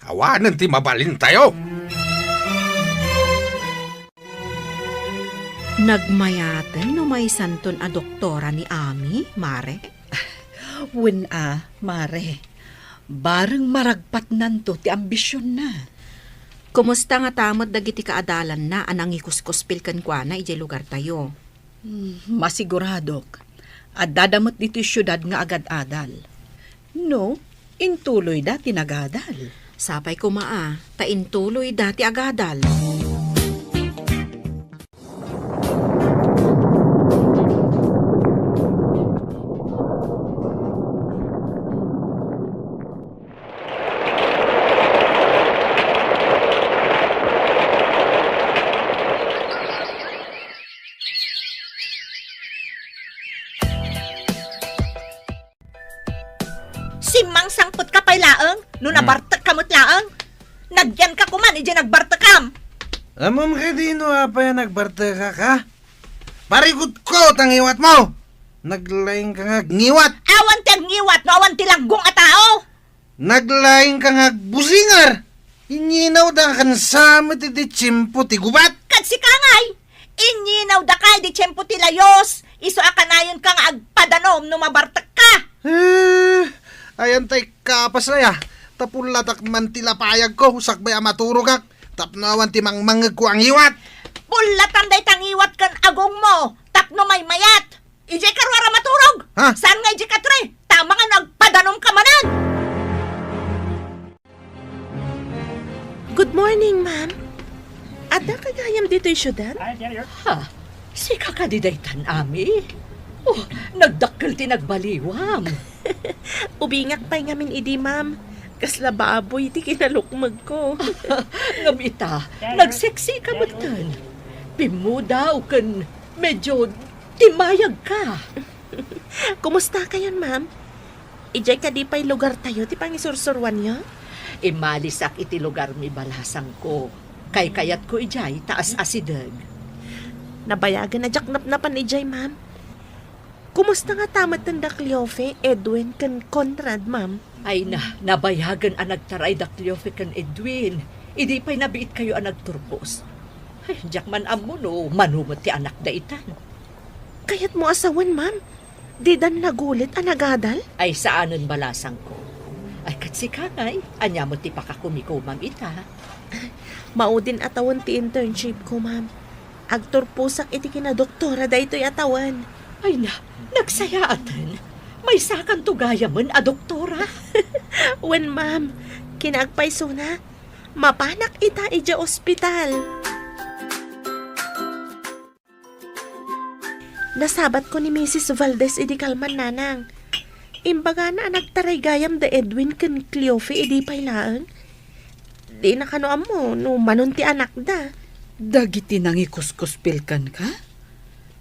Awanen ti mabalintayo. Nagmayaten no maysanton a doktora ni Ami, Mare? Wen a, Mare. Bareng maragpatnanto ti ambisionna. Kumusta ngata met dagiti kaadalanna a nangikuskuspil kenkuana idiay lugartayo? Hmm, masiguradok. Addada met ditoy siudad nga agad-adal. No, intuloyda ti nagadal. Sapay koma a, ta intuloyda ti agadal. No Hmm. nabartekka met laeng, nagyanka koman idiay nagbartekam. Ammom kadi no apay a nagbartekak, ha? Parigutko ta ngiwatmo! Naglaingka nga agngiwat! Awan ti agngiwat no awan ti langgong a tao! Naglaingka nga agbusingar! Inyinawda ken sa met iti tiempo ti gubat! Ket sika ngay, inyinawdaka idi tiempo ti layus, isu a kanayonka nga agpadanom no mabartekka! Eh, ayan tay kapas aya. Ta pullatak man ti lapayagko, sakbay a maturogak, tapno awan ti mangmangngegko a ngiwat. Pullatan dayta ngiwat ken agongmo, tapno maymayat. Idiay karuar a maturog. Ha? Saan nga idiay katri? Tama nga no agpadanomka manen. Good morning, ma'am. Addaka gayam ditoy siudad? Ha? Sika kadi daytan, Ami? Oh, nagdakkel ti nagbaliwam. Ubingak pay ngamin idi, ma'am. Kasla baboy ti kinalukmegko. Ngem ita, nagseksika metten. Pimmudaw ken medyo timayagka. Kumusta kayon, ma'am? Idiay kadi pay lugartayo ti pangisursuroanyo? Immalisak iti lugarmi, balasangko. Kaykayatko idiay ta as-asideg. Nabayagen a diak napnapan idiay, ma'am. Kumusta ngata metten da Cleofe, Edwin, ken Conrad, ma'am? Ay na, nabayagen a nagtaray da Cleofe ken Edwin. Idi pay nabiitkayo a nagturpos. Ay, diak man ammo no mano met ti anakda itan. Kayatmo a sawen, ma'am? Didan nagulit a nagadal? Ay, saanen, balasangko. Ay, ket sika ngay, ania met ti pakakumikomam ita? Maudin a tawen ti internship ko, ma'am. Agturposak iti kinadoktora daytoy a tawen. Ay na, nagsayaaten. Maysakanto gayamen a doktora. Wen, ma'am. Kinaagpaysona, mapanak ita idiay ospital. Nasabatko ni Misis Valdez idi kalman, nanang. Imbagana a nagtaray gayam da Edwin ken Cleofe idi pay laeng. Dina kano ammo no manon ti anakda. Dagiti nangikuskuspil kenka?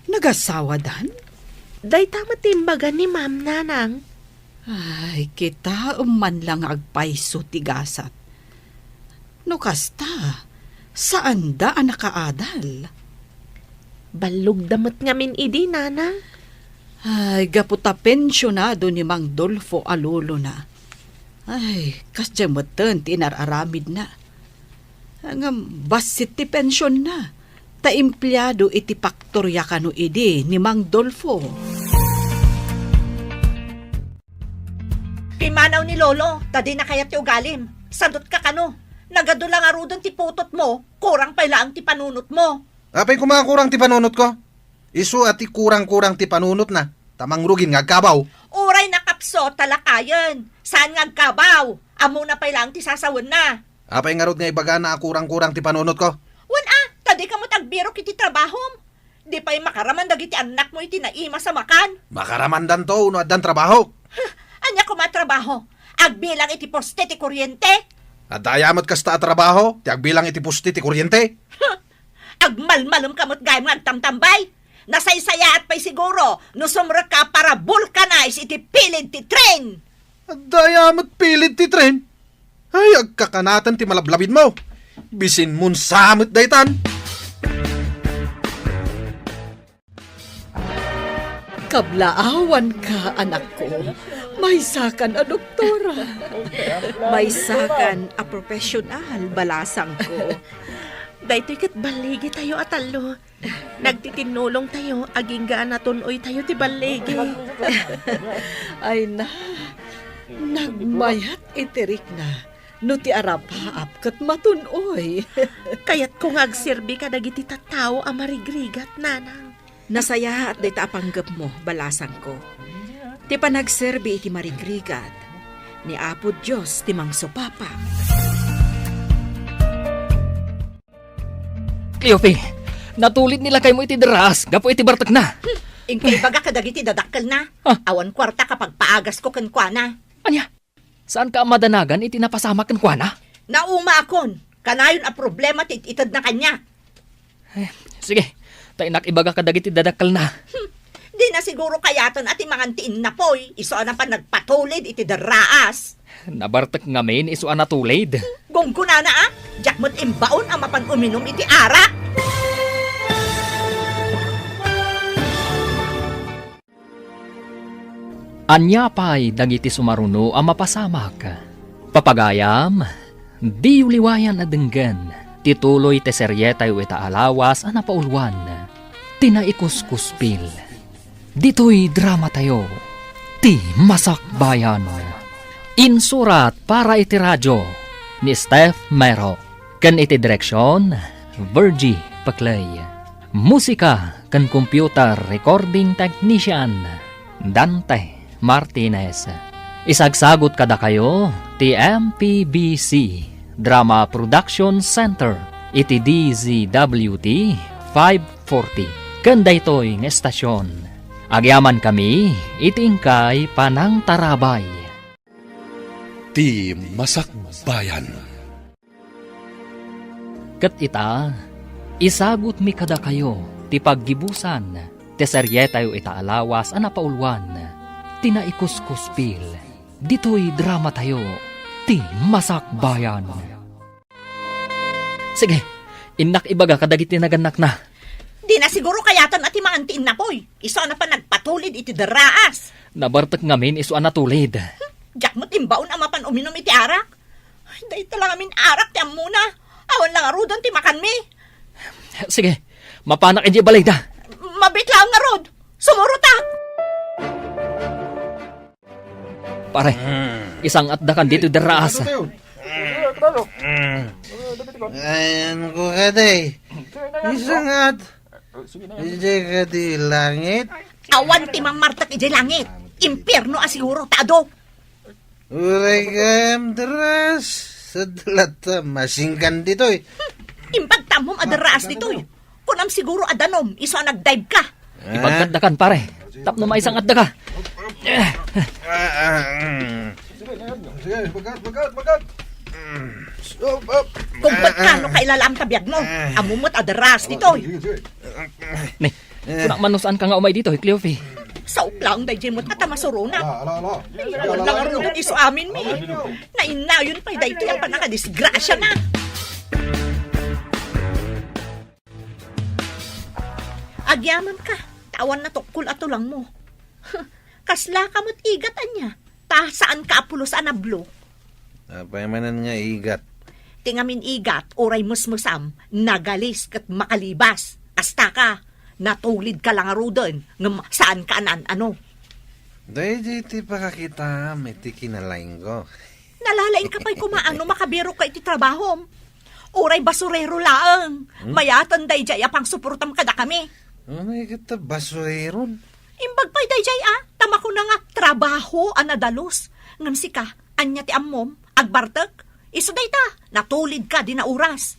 Nagasawadan? Dayta met ti imbaga ni Ma'am, nanang. Ay, kitaem man la nga agpayso ti gasat. No kasta, saanda a nakaadal. Ballogda met ngamin idi, nanang. Ay, gapu ta pensionado ni Mang Dolfo a lolona. Ay, kasdiay metten ti inar-aramidna. Ngem bassit ti pensionna, ta empleado iti paktoria kano idi ni Mang Dolfo. Pimmanaw ni Lolo, ta dina kayat ti ugalim. Sadutka kano. Nagadu la ngaruden ti putotmo, kurang pay laeng ti panunotmo. Apay koma a kurang ti panunotko? Isu a ti kurang-kurang ti panunotna, ta mangrugin nga agkabaw. Uray nakapso, ta lakayen. Saan nga agkabaw? Ammona pay laeng ti sasawenna. Apay ngarud nga ibagana a kurang-kurang ti panunotko? Wen a, ta dika met agbirok iti trabahom. Di pay makaraman dagiti annakmo iti naimas a makan. Makaramandanto no addan trabaho. Huh, ania koma a trabaho? Agbilang iti poste ti kuryente? Adda aya met kasta a trabaho ti agbilang iti poste ti kuryente? Huh, agmalmalemka met gayam nga agtamtambay. Nasaysayaat pay siguro no sumrekka para vulcanize iti pilid ti tren. Adda aya met pilid ti tren? Ay, agkakanaten ti malablabidmo. Bisinmon sa met daytan. Kablaawanka, anakko. Maysakan a doktora. Maysakan a profesional, balasangko. Daytoy ket balligitayo a tallo. Nagtitinnulongtayo agingga a natun-oytayo ti balligi. Ay na, nagmayat iti rikna no ti arapaap ket matun-oy. Kayatko nga agserbi kadagiti tattao a marigrigat, nanang. Nasayaat dayta a panggepmo, balasangko. Ti panagserbi iti marigrigat, ni Apo Dios ti mangsupapa. Cleofe, natulid ni lakaymo iti daraas gapu iti bartekna. Hmm, inka ibaga kadagiti dadakkelna. Ah. Awan kuarta a pagpaagasko kenkuana. Ania? Saanka a madanagan iti napasamak kenkuana? Naumaakon, kanayon a problema ti it-itedna kaniak. Eh, sige, ta innak ibaga kadagiti dadakkelna. Hmm, di Siguro kayaten a ti mangan ti innapoy, isu a napan nagpatulid iti derraas. Nabartek ngamin isu a natulid. Gunggonana a, diak met imbaon a mapan uminum iti arak. Ania pay dagiti sumaruno a mapasamak? Papagayam, diyo liwayan a denggen ti tuloy ti serietayo ita a lawas a napauluan, ti Naikuskuspil. Ditoy dramatayo, ti Masakbayan. Insurat para iti radio ni Steph Mero, ken iti direksion, Virgie Paclay. Musika ken computer recording technician, Dante Martinez. Isagsagut kadakayo ti M P B C Drama Production Center iti D Z W T five forty. Ken daytoy nga estasion, agyamankami iti inkay panangtarabay. Ti Masakbayan. Ket ita, isagutmi kadakayo ti paggibusan ti serietayo ita a lawas a napauluan, ti Naikuskuspil. Ditoy dramatayo, ti Masakbayan. Sige, innak ibaga kadagiti nagannakna. Dina siguro kayaten a ti mangan ti innapoy. Isu a napan nagpatulid iti derraas. Nabartek ngamin isu a natulid. Diak met imbaon a mapan uminum iti arak. Ay, dayta la ngamin arak ti ammona. Awan la ngaruden ti makanmi. Sige, mapanak idiay balayda. Mabiit laeng ngarud. Sumurotak. Pare, isangatdakan ditoy derraas. Ayanko kadi. Isangat. Idiay kadi langit. Awan ti mammartek idiay langit. Impierno a siguro ta adu. Uray gayam derraas. Sadlat ta masingkan ditoy. Imbag ta ammom a derraas ditoy. Kunam siguro a danom, isu a nagdive ka. Ah? Ibagkatdakan, pare. Tapno maisangatdaka. Ah, ah, mm. Sige, bagat, bagat, bagat. Mm. Stop, up. Kung ba't kano kailalaam ta biag mo? Ah. Ammom met a derraas ditoy. Sige, sige. Ni, kunak man no saan ka nga umay ditoy, Cleofe. Saok laeng daydiay met a ta masuronak. Ala, ala, ala. Ay, awan la ngaruden isu amin mi. Ala, ala. Nainnayon pay daytoy a pannakadisgrasiana. Agyamanka, ta awan natukkol a tulangmo. Kaslaka met igat ania, ta saanka a pulos a nablo. Apay manen nga igat? Ti ngamin igat, uray mesmesam, nagalis ket makalibas. Kastaka, natulidka la ngaruden, ngem saanka a naan-ano. Daydiay ti pakakitaam iti kinalaingko. Nalalaingka pay koma no makabirokka iti trabahom. Uray basurero laeng. Hmm? Mayaten daydiay a pangsuportam kadakami. Unay ket ta basureron. Imbag pay daydiay a, ta makuna nga trabaho a nadalus. Ngem sika, ania ti ammom? Agbartek? Isu dayta, natulidka dina oras.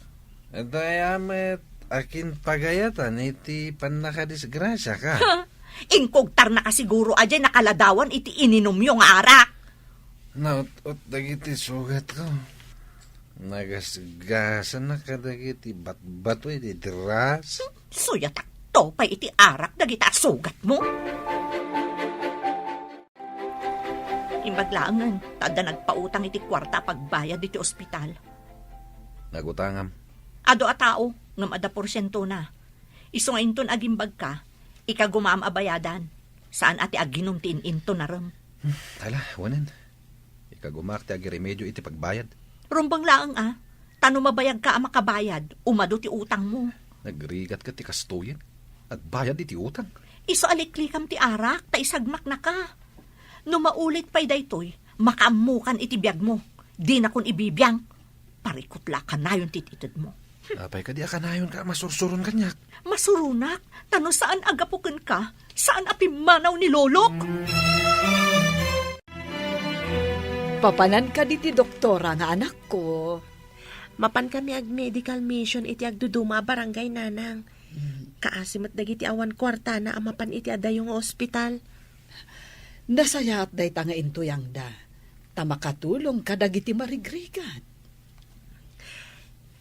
Dayta met, akin pagayatan iti pannakadisgrasiaka? Ha? Inkugtarnaka siguro a diay nakaladawan iti ininumyo nga arak. Naut-ot dagiti sugatko. Nagasgasanak kadagiti batbato iti derraas. Suyatakto pay iti arak dagita a sugatmo. Imbag laengen, ta adda nagpautang iti kuarta a pagbayad iti ospital. Nagutangam. Adu a tao, ngem adda porsientona. Isu nga inton agimbagka, ikagumaam a bayadan. Saan a ti aginum ti in-intonarem. Hmm, ala, wanen. Ikagumaak ti agiremedio iti pagbayad. Rumbeng laeng a, ta no mabayagka a makabayad, umadu ti utangmo. Nagrigat ket ti kastoyen. Agbayad iti utang. Isu a liklikam ti arak, ta isagmaknaka. No maulit pay daytoy, makaammokan iti biagmo. Dinakon ibibiang. Parikut la a kanayon ti itedmo. Apay kadi a kanayonka a masursuron kaniak? Masuronak, ta no saan a gapu kenka, saan a pimmanaw ni lolok. Papanan kadi ti doktora nga anakko? Mapan kami ag-medical mission iti agduduma a barangay, nanang. Mm. Kaasi met dagiti awan kuartana a mapan iti adayo nga ospital. Nasayaat dayta nga intuyangda, ta makatulong kadagiti marigrigat.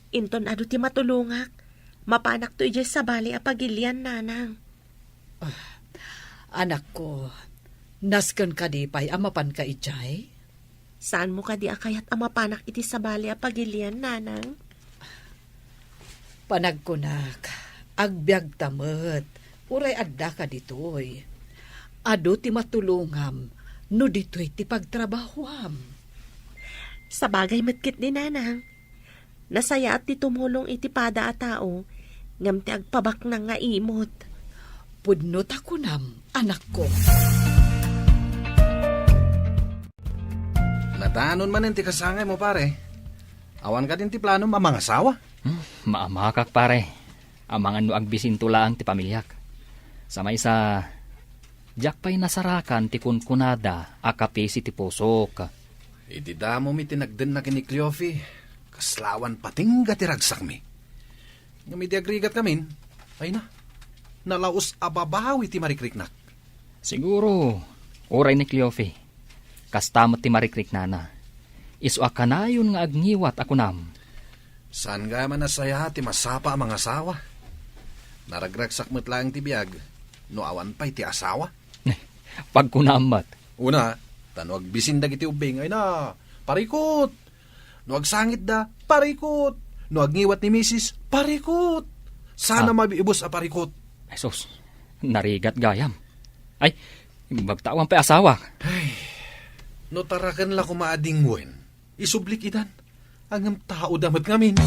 Inton adu ti matulongak, mapanakto idiay sabali a pagilian, nanang. Ah, Anakko, nasken kadi pay a mapanka idiay? Saanmo kadi a kayat a mapanak iti sabali a pagilian, nanang? Panagkunak, agbiagta met, uray addaka ditoy. Adu ti matulongam no ditoy ti pagtrabahuam. Sabagay met ketdi, nanang. Nasayaat ti tumulong iti pada a tao, ngem ti agpabaknang nga imot. Pudno ta kunam, anakko. Nadanon manen ti kasangaymo, pare. Awan kadin ti planom a mangasawa? Hmm, maamakak, pare. Amangan no agbisinto laeng ti pamiliak. Sa maysa, diak pay nasarakan ti kunkunada a kapisi ti pusok. Iti damom iti nagdennak ken ni Cleofe, kaslawan patingga ti ragsakmi. Ngem idi agrigatkamin, ay na, nalaus a babawi ti marikriknak. Siguro, uray ni Cleofe, kasta met ti marikriknana. Isu a kanayon nga agngiwat a kunam. Saan gayam a nasayaat ti masapa a mangasawa? Naragragsak met laeng ti biag no awan pay ti asawa. Pagkunam met. Una, ta no agbisin dagiti ubbing, ay na, parikut! No agsangitda, parikut! No agngiwat ni misis, parikut! Sana Ah. mabiibus a parikut. Jesus, narigat gayam. Ay, imbag ta awan pay asawa. Ay, no taraken la koma a dingwen, isublik idan. Ngem tao da met ngamin.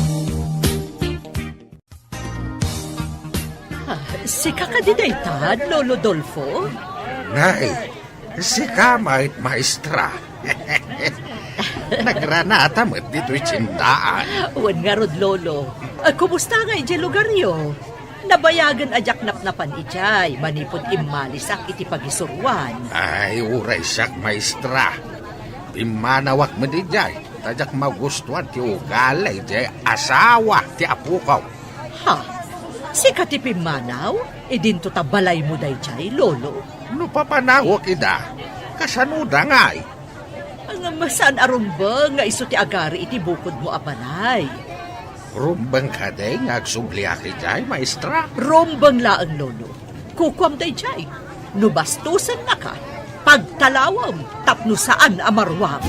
Ah, sika kadi dayta, Lolo Dolfo? Nay, sika met, maestra. Nagranata met ditoy tiendaan. Wen ngarud, Lolo. Ah, kumusta nga idiay lugaryo? Nabayagen a diak napnapan idiay manipud immalisak iti pagisuroan. Ay, uray siak, maestra. Pimmanawak met idiay, ta diak magustuan ti ugali diay asawa ti apokon. Ha? Sika ti pimmanaw? Idinto ta balaymo daydiay, Lolo? No papanawek ida, kasanoda ngay? Ngem saan a rumbeng nga isu ti agari iti bukodmo a balay. Rumbeng kadi nga agsubliak idiay, maestra? Rumbeng laeng, Lolo. Kukuam daydiay. No bastosennaka, pagtalawem tapno saan a maruam.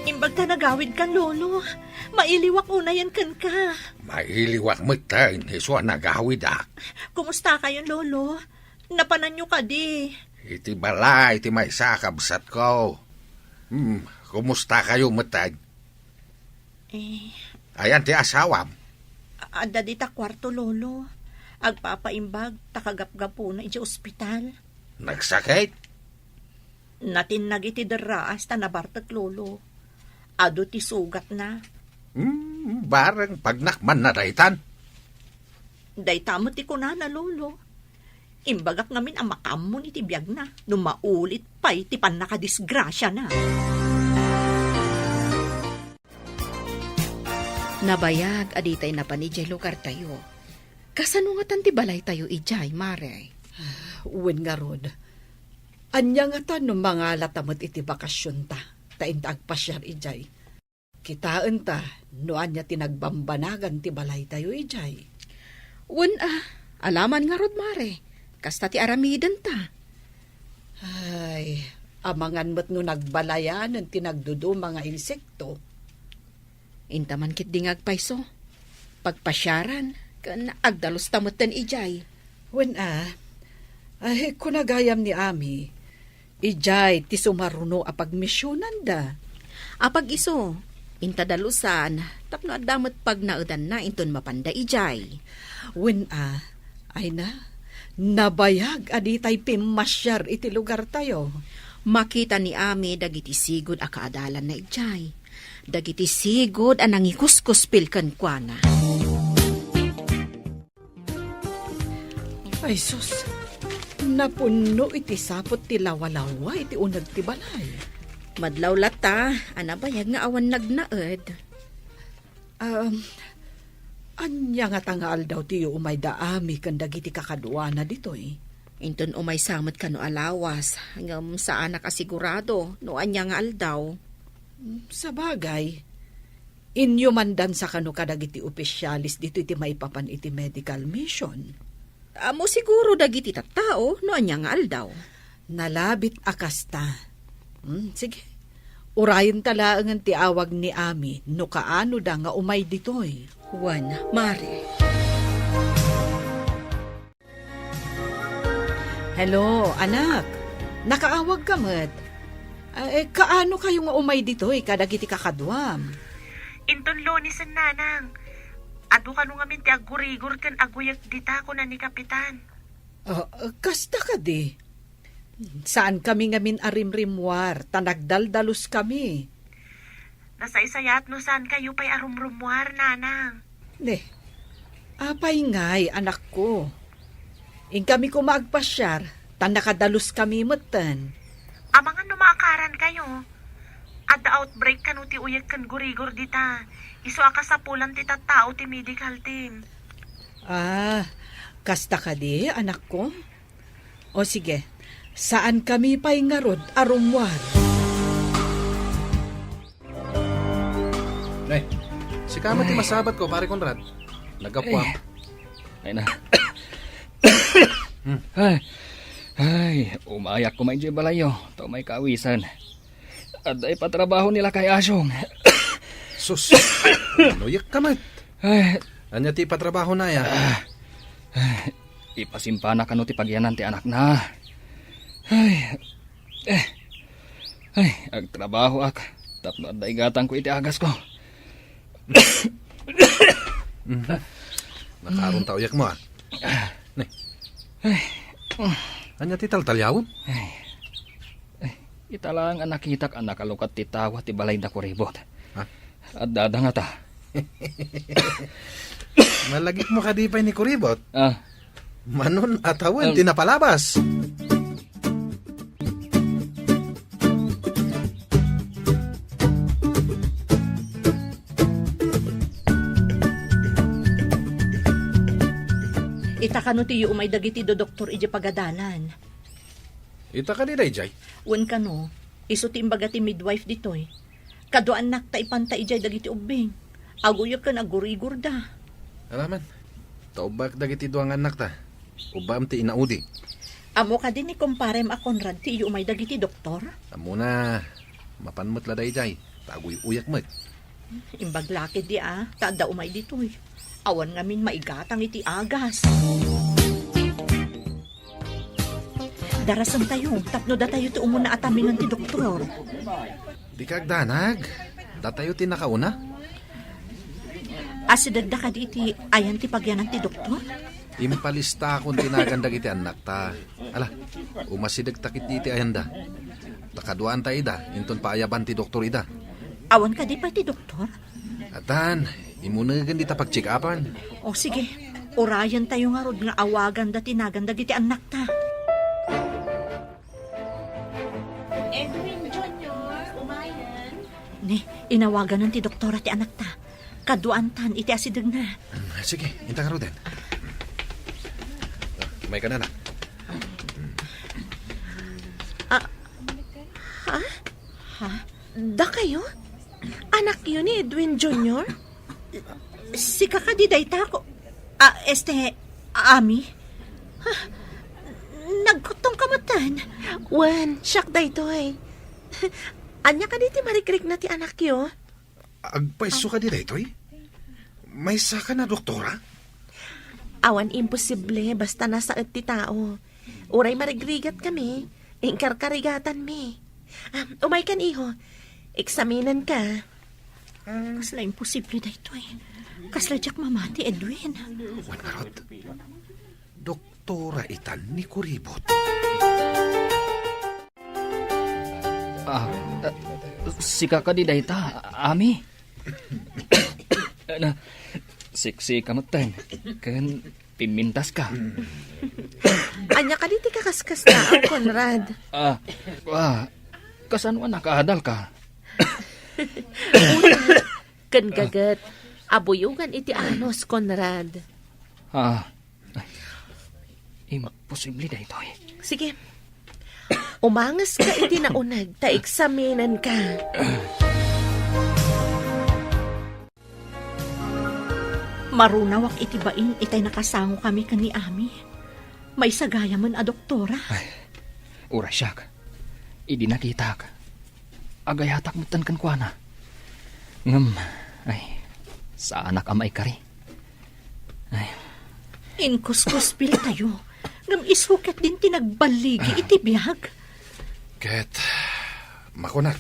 Imbag ta nagawidka, Lolo. Mailiwak unayen kenka. Mailiwak metten isu a nagawidak. Kumustakayon, Lolo? Napananyo kadi? Iti balay ti maysa a kabsatko. Hmm, kumustakayo metten? Eh. Ayan ti asawam? A-, adda dita kuarto, Lolo. Agpapaimbag ta kagapgapuna idiay ospital. Nagsakit? Natinnag iti derraas ta nabartek, Lolo. Adu ti sugatna. Hmm, bareng pagnakmanna daytan. Dayta met ti kunana, Lolo. Imbagak ngamin a makaammon iti biagna no maulit pay ti pannakadisgrasiana. Nabayag a ditay napan idiay lugartayo. Kasano ngatan ti balaytayo idiay, Mare? Wen ngarud, ania ngatan no mangalata met iti bakasionta, ta inta agpasiar idiay? Kitaenta no ania ti nagbambanagan ti balaytayo idiay. Wen a, alaman ngarud, Mare. Kasta ti aramidenta. Ay, amangan met no nagbalayanen ti nagduduma nga insekto. Inta man ketdi nga agpayso. Pagpasiaran, ken agdalusta metten idiay. Wen a, ay, kuna gayam ni Ami, idiay ti sumaruno a pagmisionanda. Apag isu, inta dalusan, tapno adda met pagnaedanna inton mapanda idiay. Wen a, ay na, nabayag a ditay pimmasiar iti lugartayo. Makita ni Ami dagiti sigud a kaadalanna idiay. Dagiti sigud a nangikuskuspil kenkuana. Ay sus, napunno iti saput ti lawalawa iti uneg ti balay. Madlaw latta a nabayag nga awan nagnaed. Um, ania ngata nga aldaw ti umayda Ami ken dagiti kakaduana ditoy? Inton umaysa met kano a lawas, ngem saanak a sigurado no ania nga aldaw. Sabagay, inyumandansa kano kadagiti opisialis ditoy ti maipapan iti medical mission. Ammo siguro dagiti tattao no ania nga aldaw. Nalabit a kasta. Hmm, sige. Urayenta laengen ti awag ni Ami no kaanoda nga umay ditoy. Wen, Mare. Hello, anak. Nakaawagka met. Ah, eh, kaano kayo nga umay ditoy kadagiti kakaduam? Inton Lunes, nanang. Adu kano ngamin ti aggurigor ken aguyek dita, kuna ni Kapitan. Ah, kasta kadi. Saan kami ngamin a rimrimmuar, ta nagdaldalos kami. Nasaysayaat no saan kayo pay a rumrummuar, nanang. Ne, apay ngay, anakko? Inkami koma agpasiar, ta nakadalus kami metten. Amangan no maakaran kayo. Adda outbreak kano ti uyek ken gurigor dita. Isu a kasapulan ti tattao ti medical team. Ah, kasta kadi, anakko? O sige, saan kami pay ngarud a rummuar. Nay, sika met ti masabat ko, Pare Conrad. Naggapuam. Ay. Ay na. Hmm. Ay, ay, umayak ko may balay yo. To may kawisan. Adda ipatrabaho ni Lakay Asyong. Sus, nuyek ka met. Ay. Ania ti ipatrabahona, ya? Ah, ay, ipasimpana kano ti pagyanan ti anakna. Ay, eh, ay, agtrabahoak tapno adda igatangko iti agasko. Mhm. Nakaaron ta uyekmo, ah. Ne. Ay. Ania ti taltaliawem? Ay. Ay, ita laeng a nakitak a nakalukat ti tawa ti balay da Kuribot. Ha? Addada ngata. Malagipmo kadi pay ni Kuribot? Ah. Manon a tawen ti napalabas. Ita kano ti umay dagiti do doktor idiay pagadalan. Ita kadi daydiay? Wen kano, isu ti imbaga ti midwife ditoy. Kaduaannak ta ipanta idiay dagiti ubbing. Aguyek ken agurigorda. Alaman, ta ubbak dagiti dua nga annakta. Ubbaem ti inaudi. Ammo kadi ni kumparem a Conrad ti iyumay dagiti doktor? Ammona, mapan met la daydiay, ta aguy-uyak met. Imbag la ketdi a, ta adda umay ditoy. Awan ngamin maigatang iti agas. Darasentayo tapno datayo ti umuna a tamingan ti doktor. Dika agdanag. Datayo ti nakauna. Asidegda kadi iti ayan ti pagyanan ti doktor? Impalistakon ti nagan dagiti annakta. Ala, umasidegta ketdi iti ayanda. Ta kaduaanta ida, inton paayaban ti doktor ida. Awan kadi pay ti doktor? Addan, imunegen dita pagcheck-upan. O, sige. Urayentayo ngarud nga awaganda ti nagan dagiti annakta. Edwin Junior, umayen. Ni, inawaganan ti doktora ti anakta. Kaduaantan iti asidegna. Mm, sige, inta ngaruden. Umayka, anak. Ah, ha? Ha? Dakayo? Anakyo ni Edwin Junior? Sika kadi dayta ko. Ah, este, Ami? Ha? Nagkuttong ka metten? Wen, siak daytoy. Ania kadi ti marikrikna ti anakyo? Agpayso kadi daytoy? Maysa ka na, doktora? Awan imposible basta nasaet ti tao. Uray marigrigat kami, inkarkarigatanmi. Ah, umaykan, iho. Eksaminanka. Kasla imposible daytoy. Kasla diak mamati, Edwin. Wen ngarud, doktora itan ni Kuribot. Ah, ah, sika kadi dayta, Ami? Ano, siksika metten, ken pimmintaska. Ania kadi ti kakaskasdaan, Conrad? Ah, ah, kasano a nakaadalka? Ken gaget, abuyogan iti anus, Conrad. Ah, Ay, imposible daytoy. Sige. Umangeska iti nauneg ta eksaminanka. Marunawak iti bain itay nakasango kami ken ni Ami. Maysa gayamen a doktora. Ay, uray siak. Idi nakitak, agayatak metten kenkuana. Ngem, ay, saanak a maikari. Ay. Inkuskuspiltayo, ngem isu ketdin ti nagballigi iti biag. Ket makunak,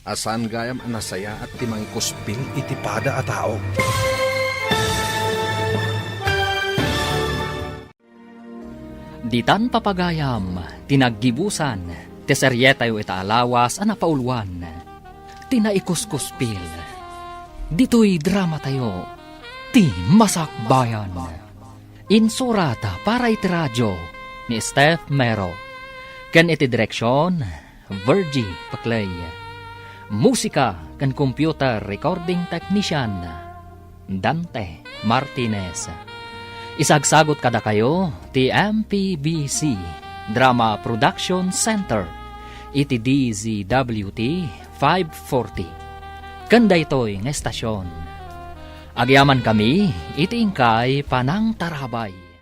a saan gayam a nasayaat ti mangikuspil iti pada a tao. Ditan papagayam ti naggibusan ti serietayo ita a lawas a napauluan, ti Naikuskuspil. Ditoy dramatayo, ti Masakbayan. Insurat para iti radio ni Steph Mero, ken iti direksion, Virgie Paclay. Musika ken computer recording technician, Dante Martinez. Isagsagut kadakayo ti M P B C Drama Production Center iti D Z W T five forty. Ken daytoy nga estasion, agyamankami iti inkay panangtarabay.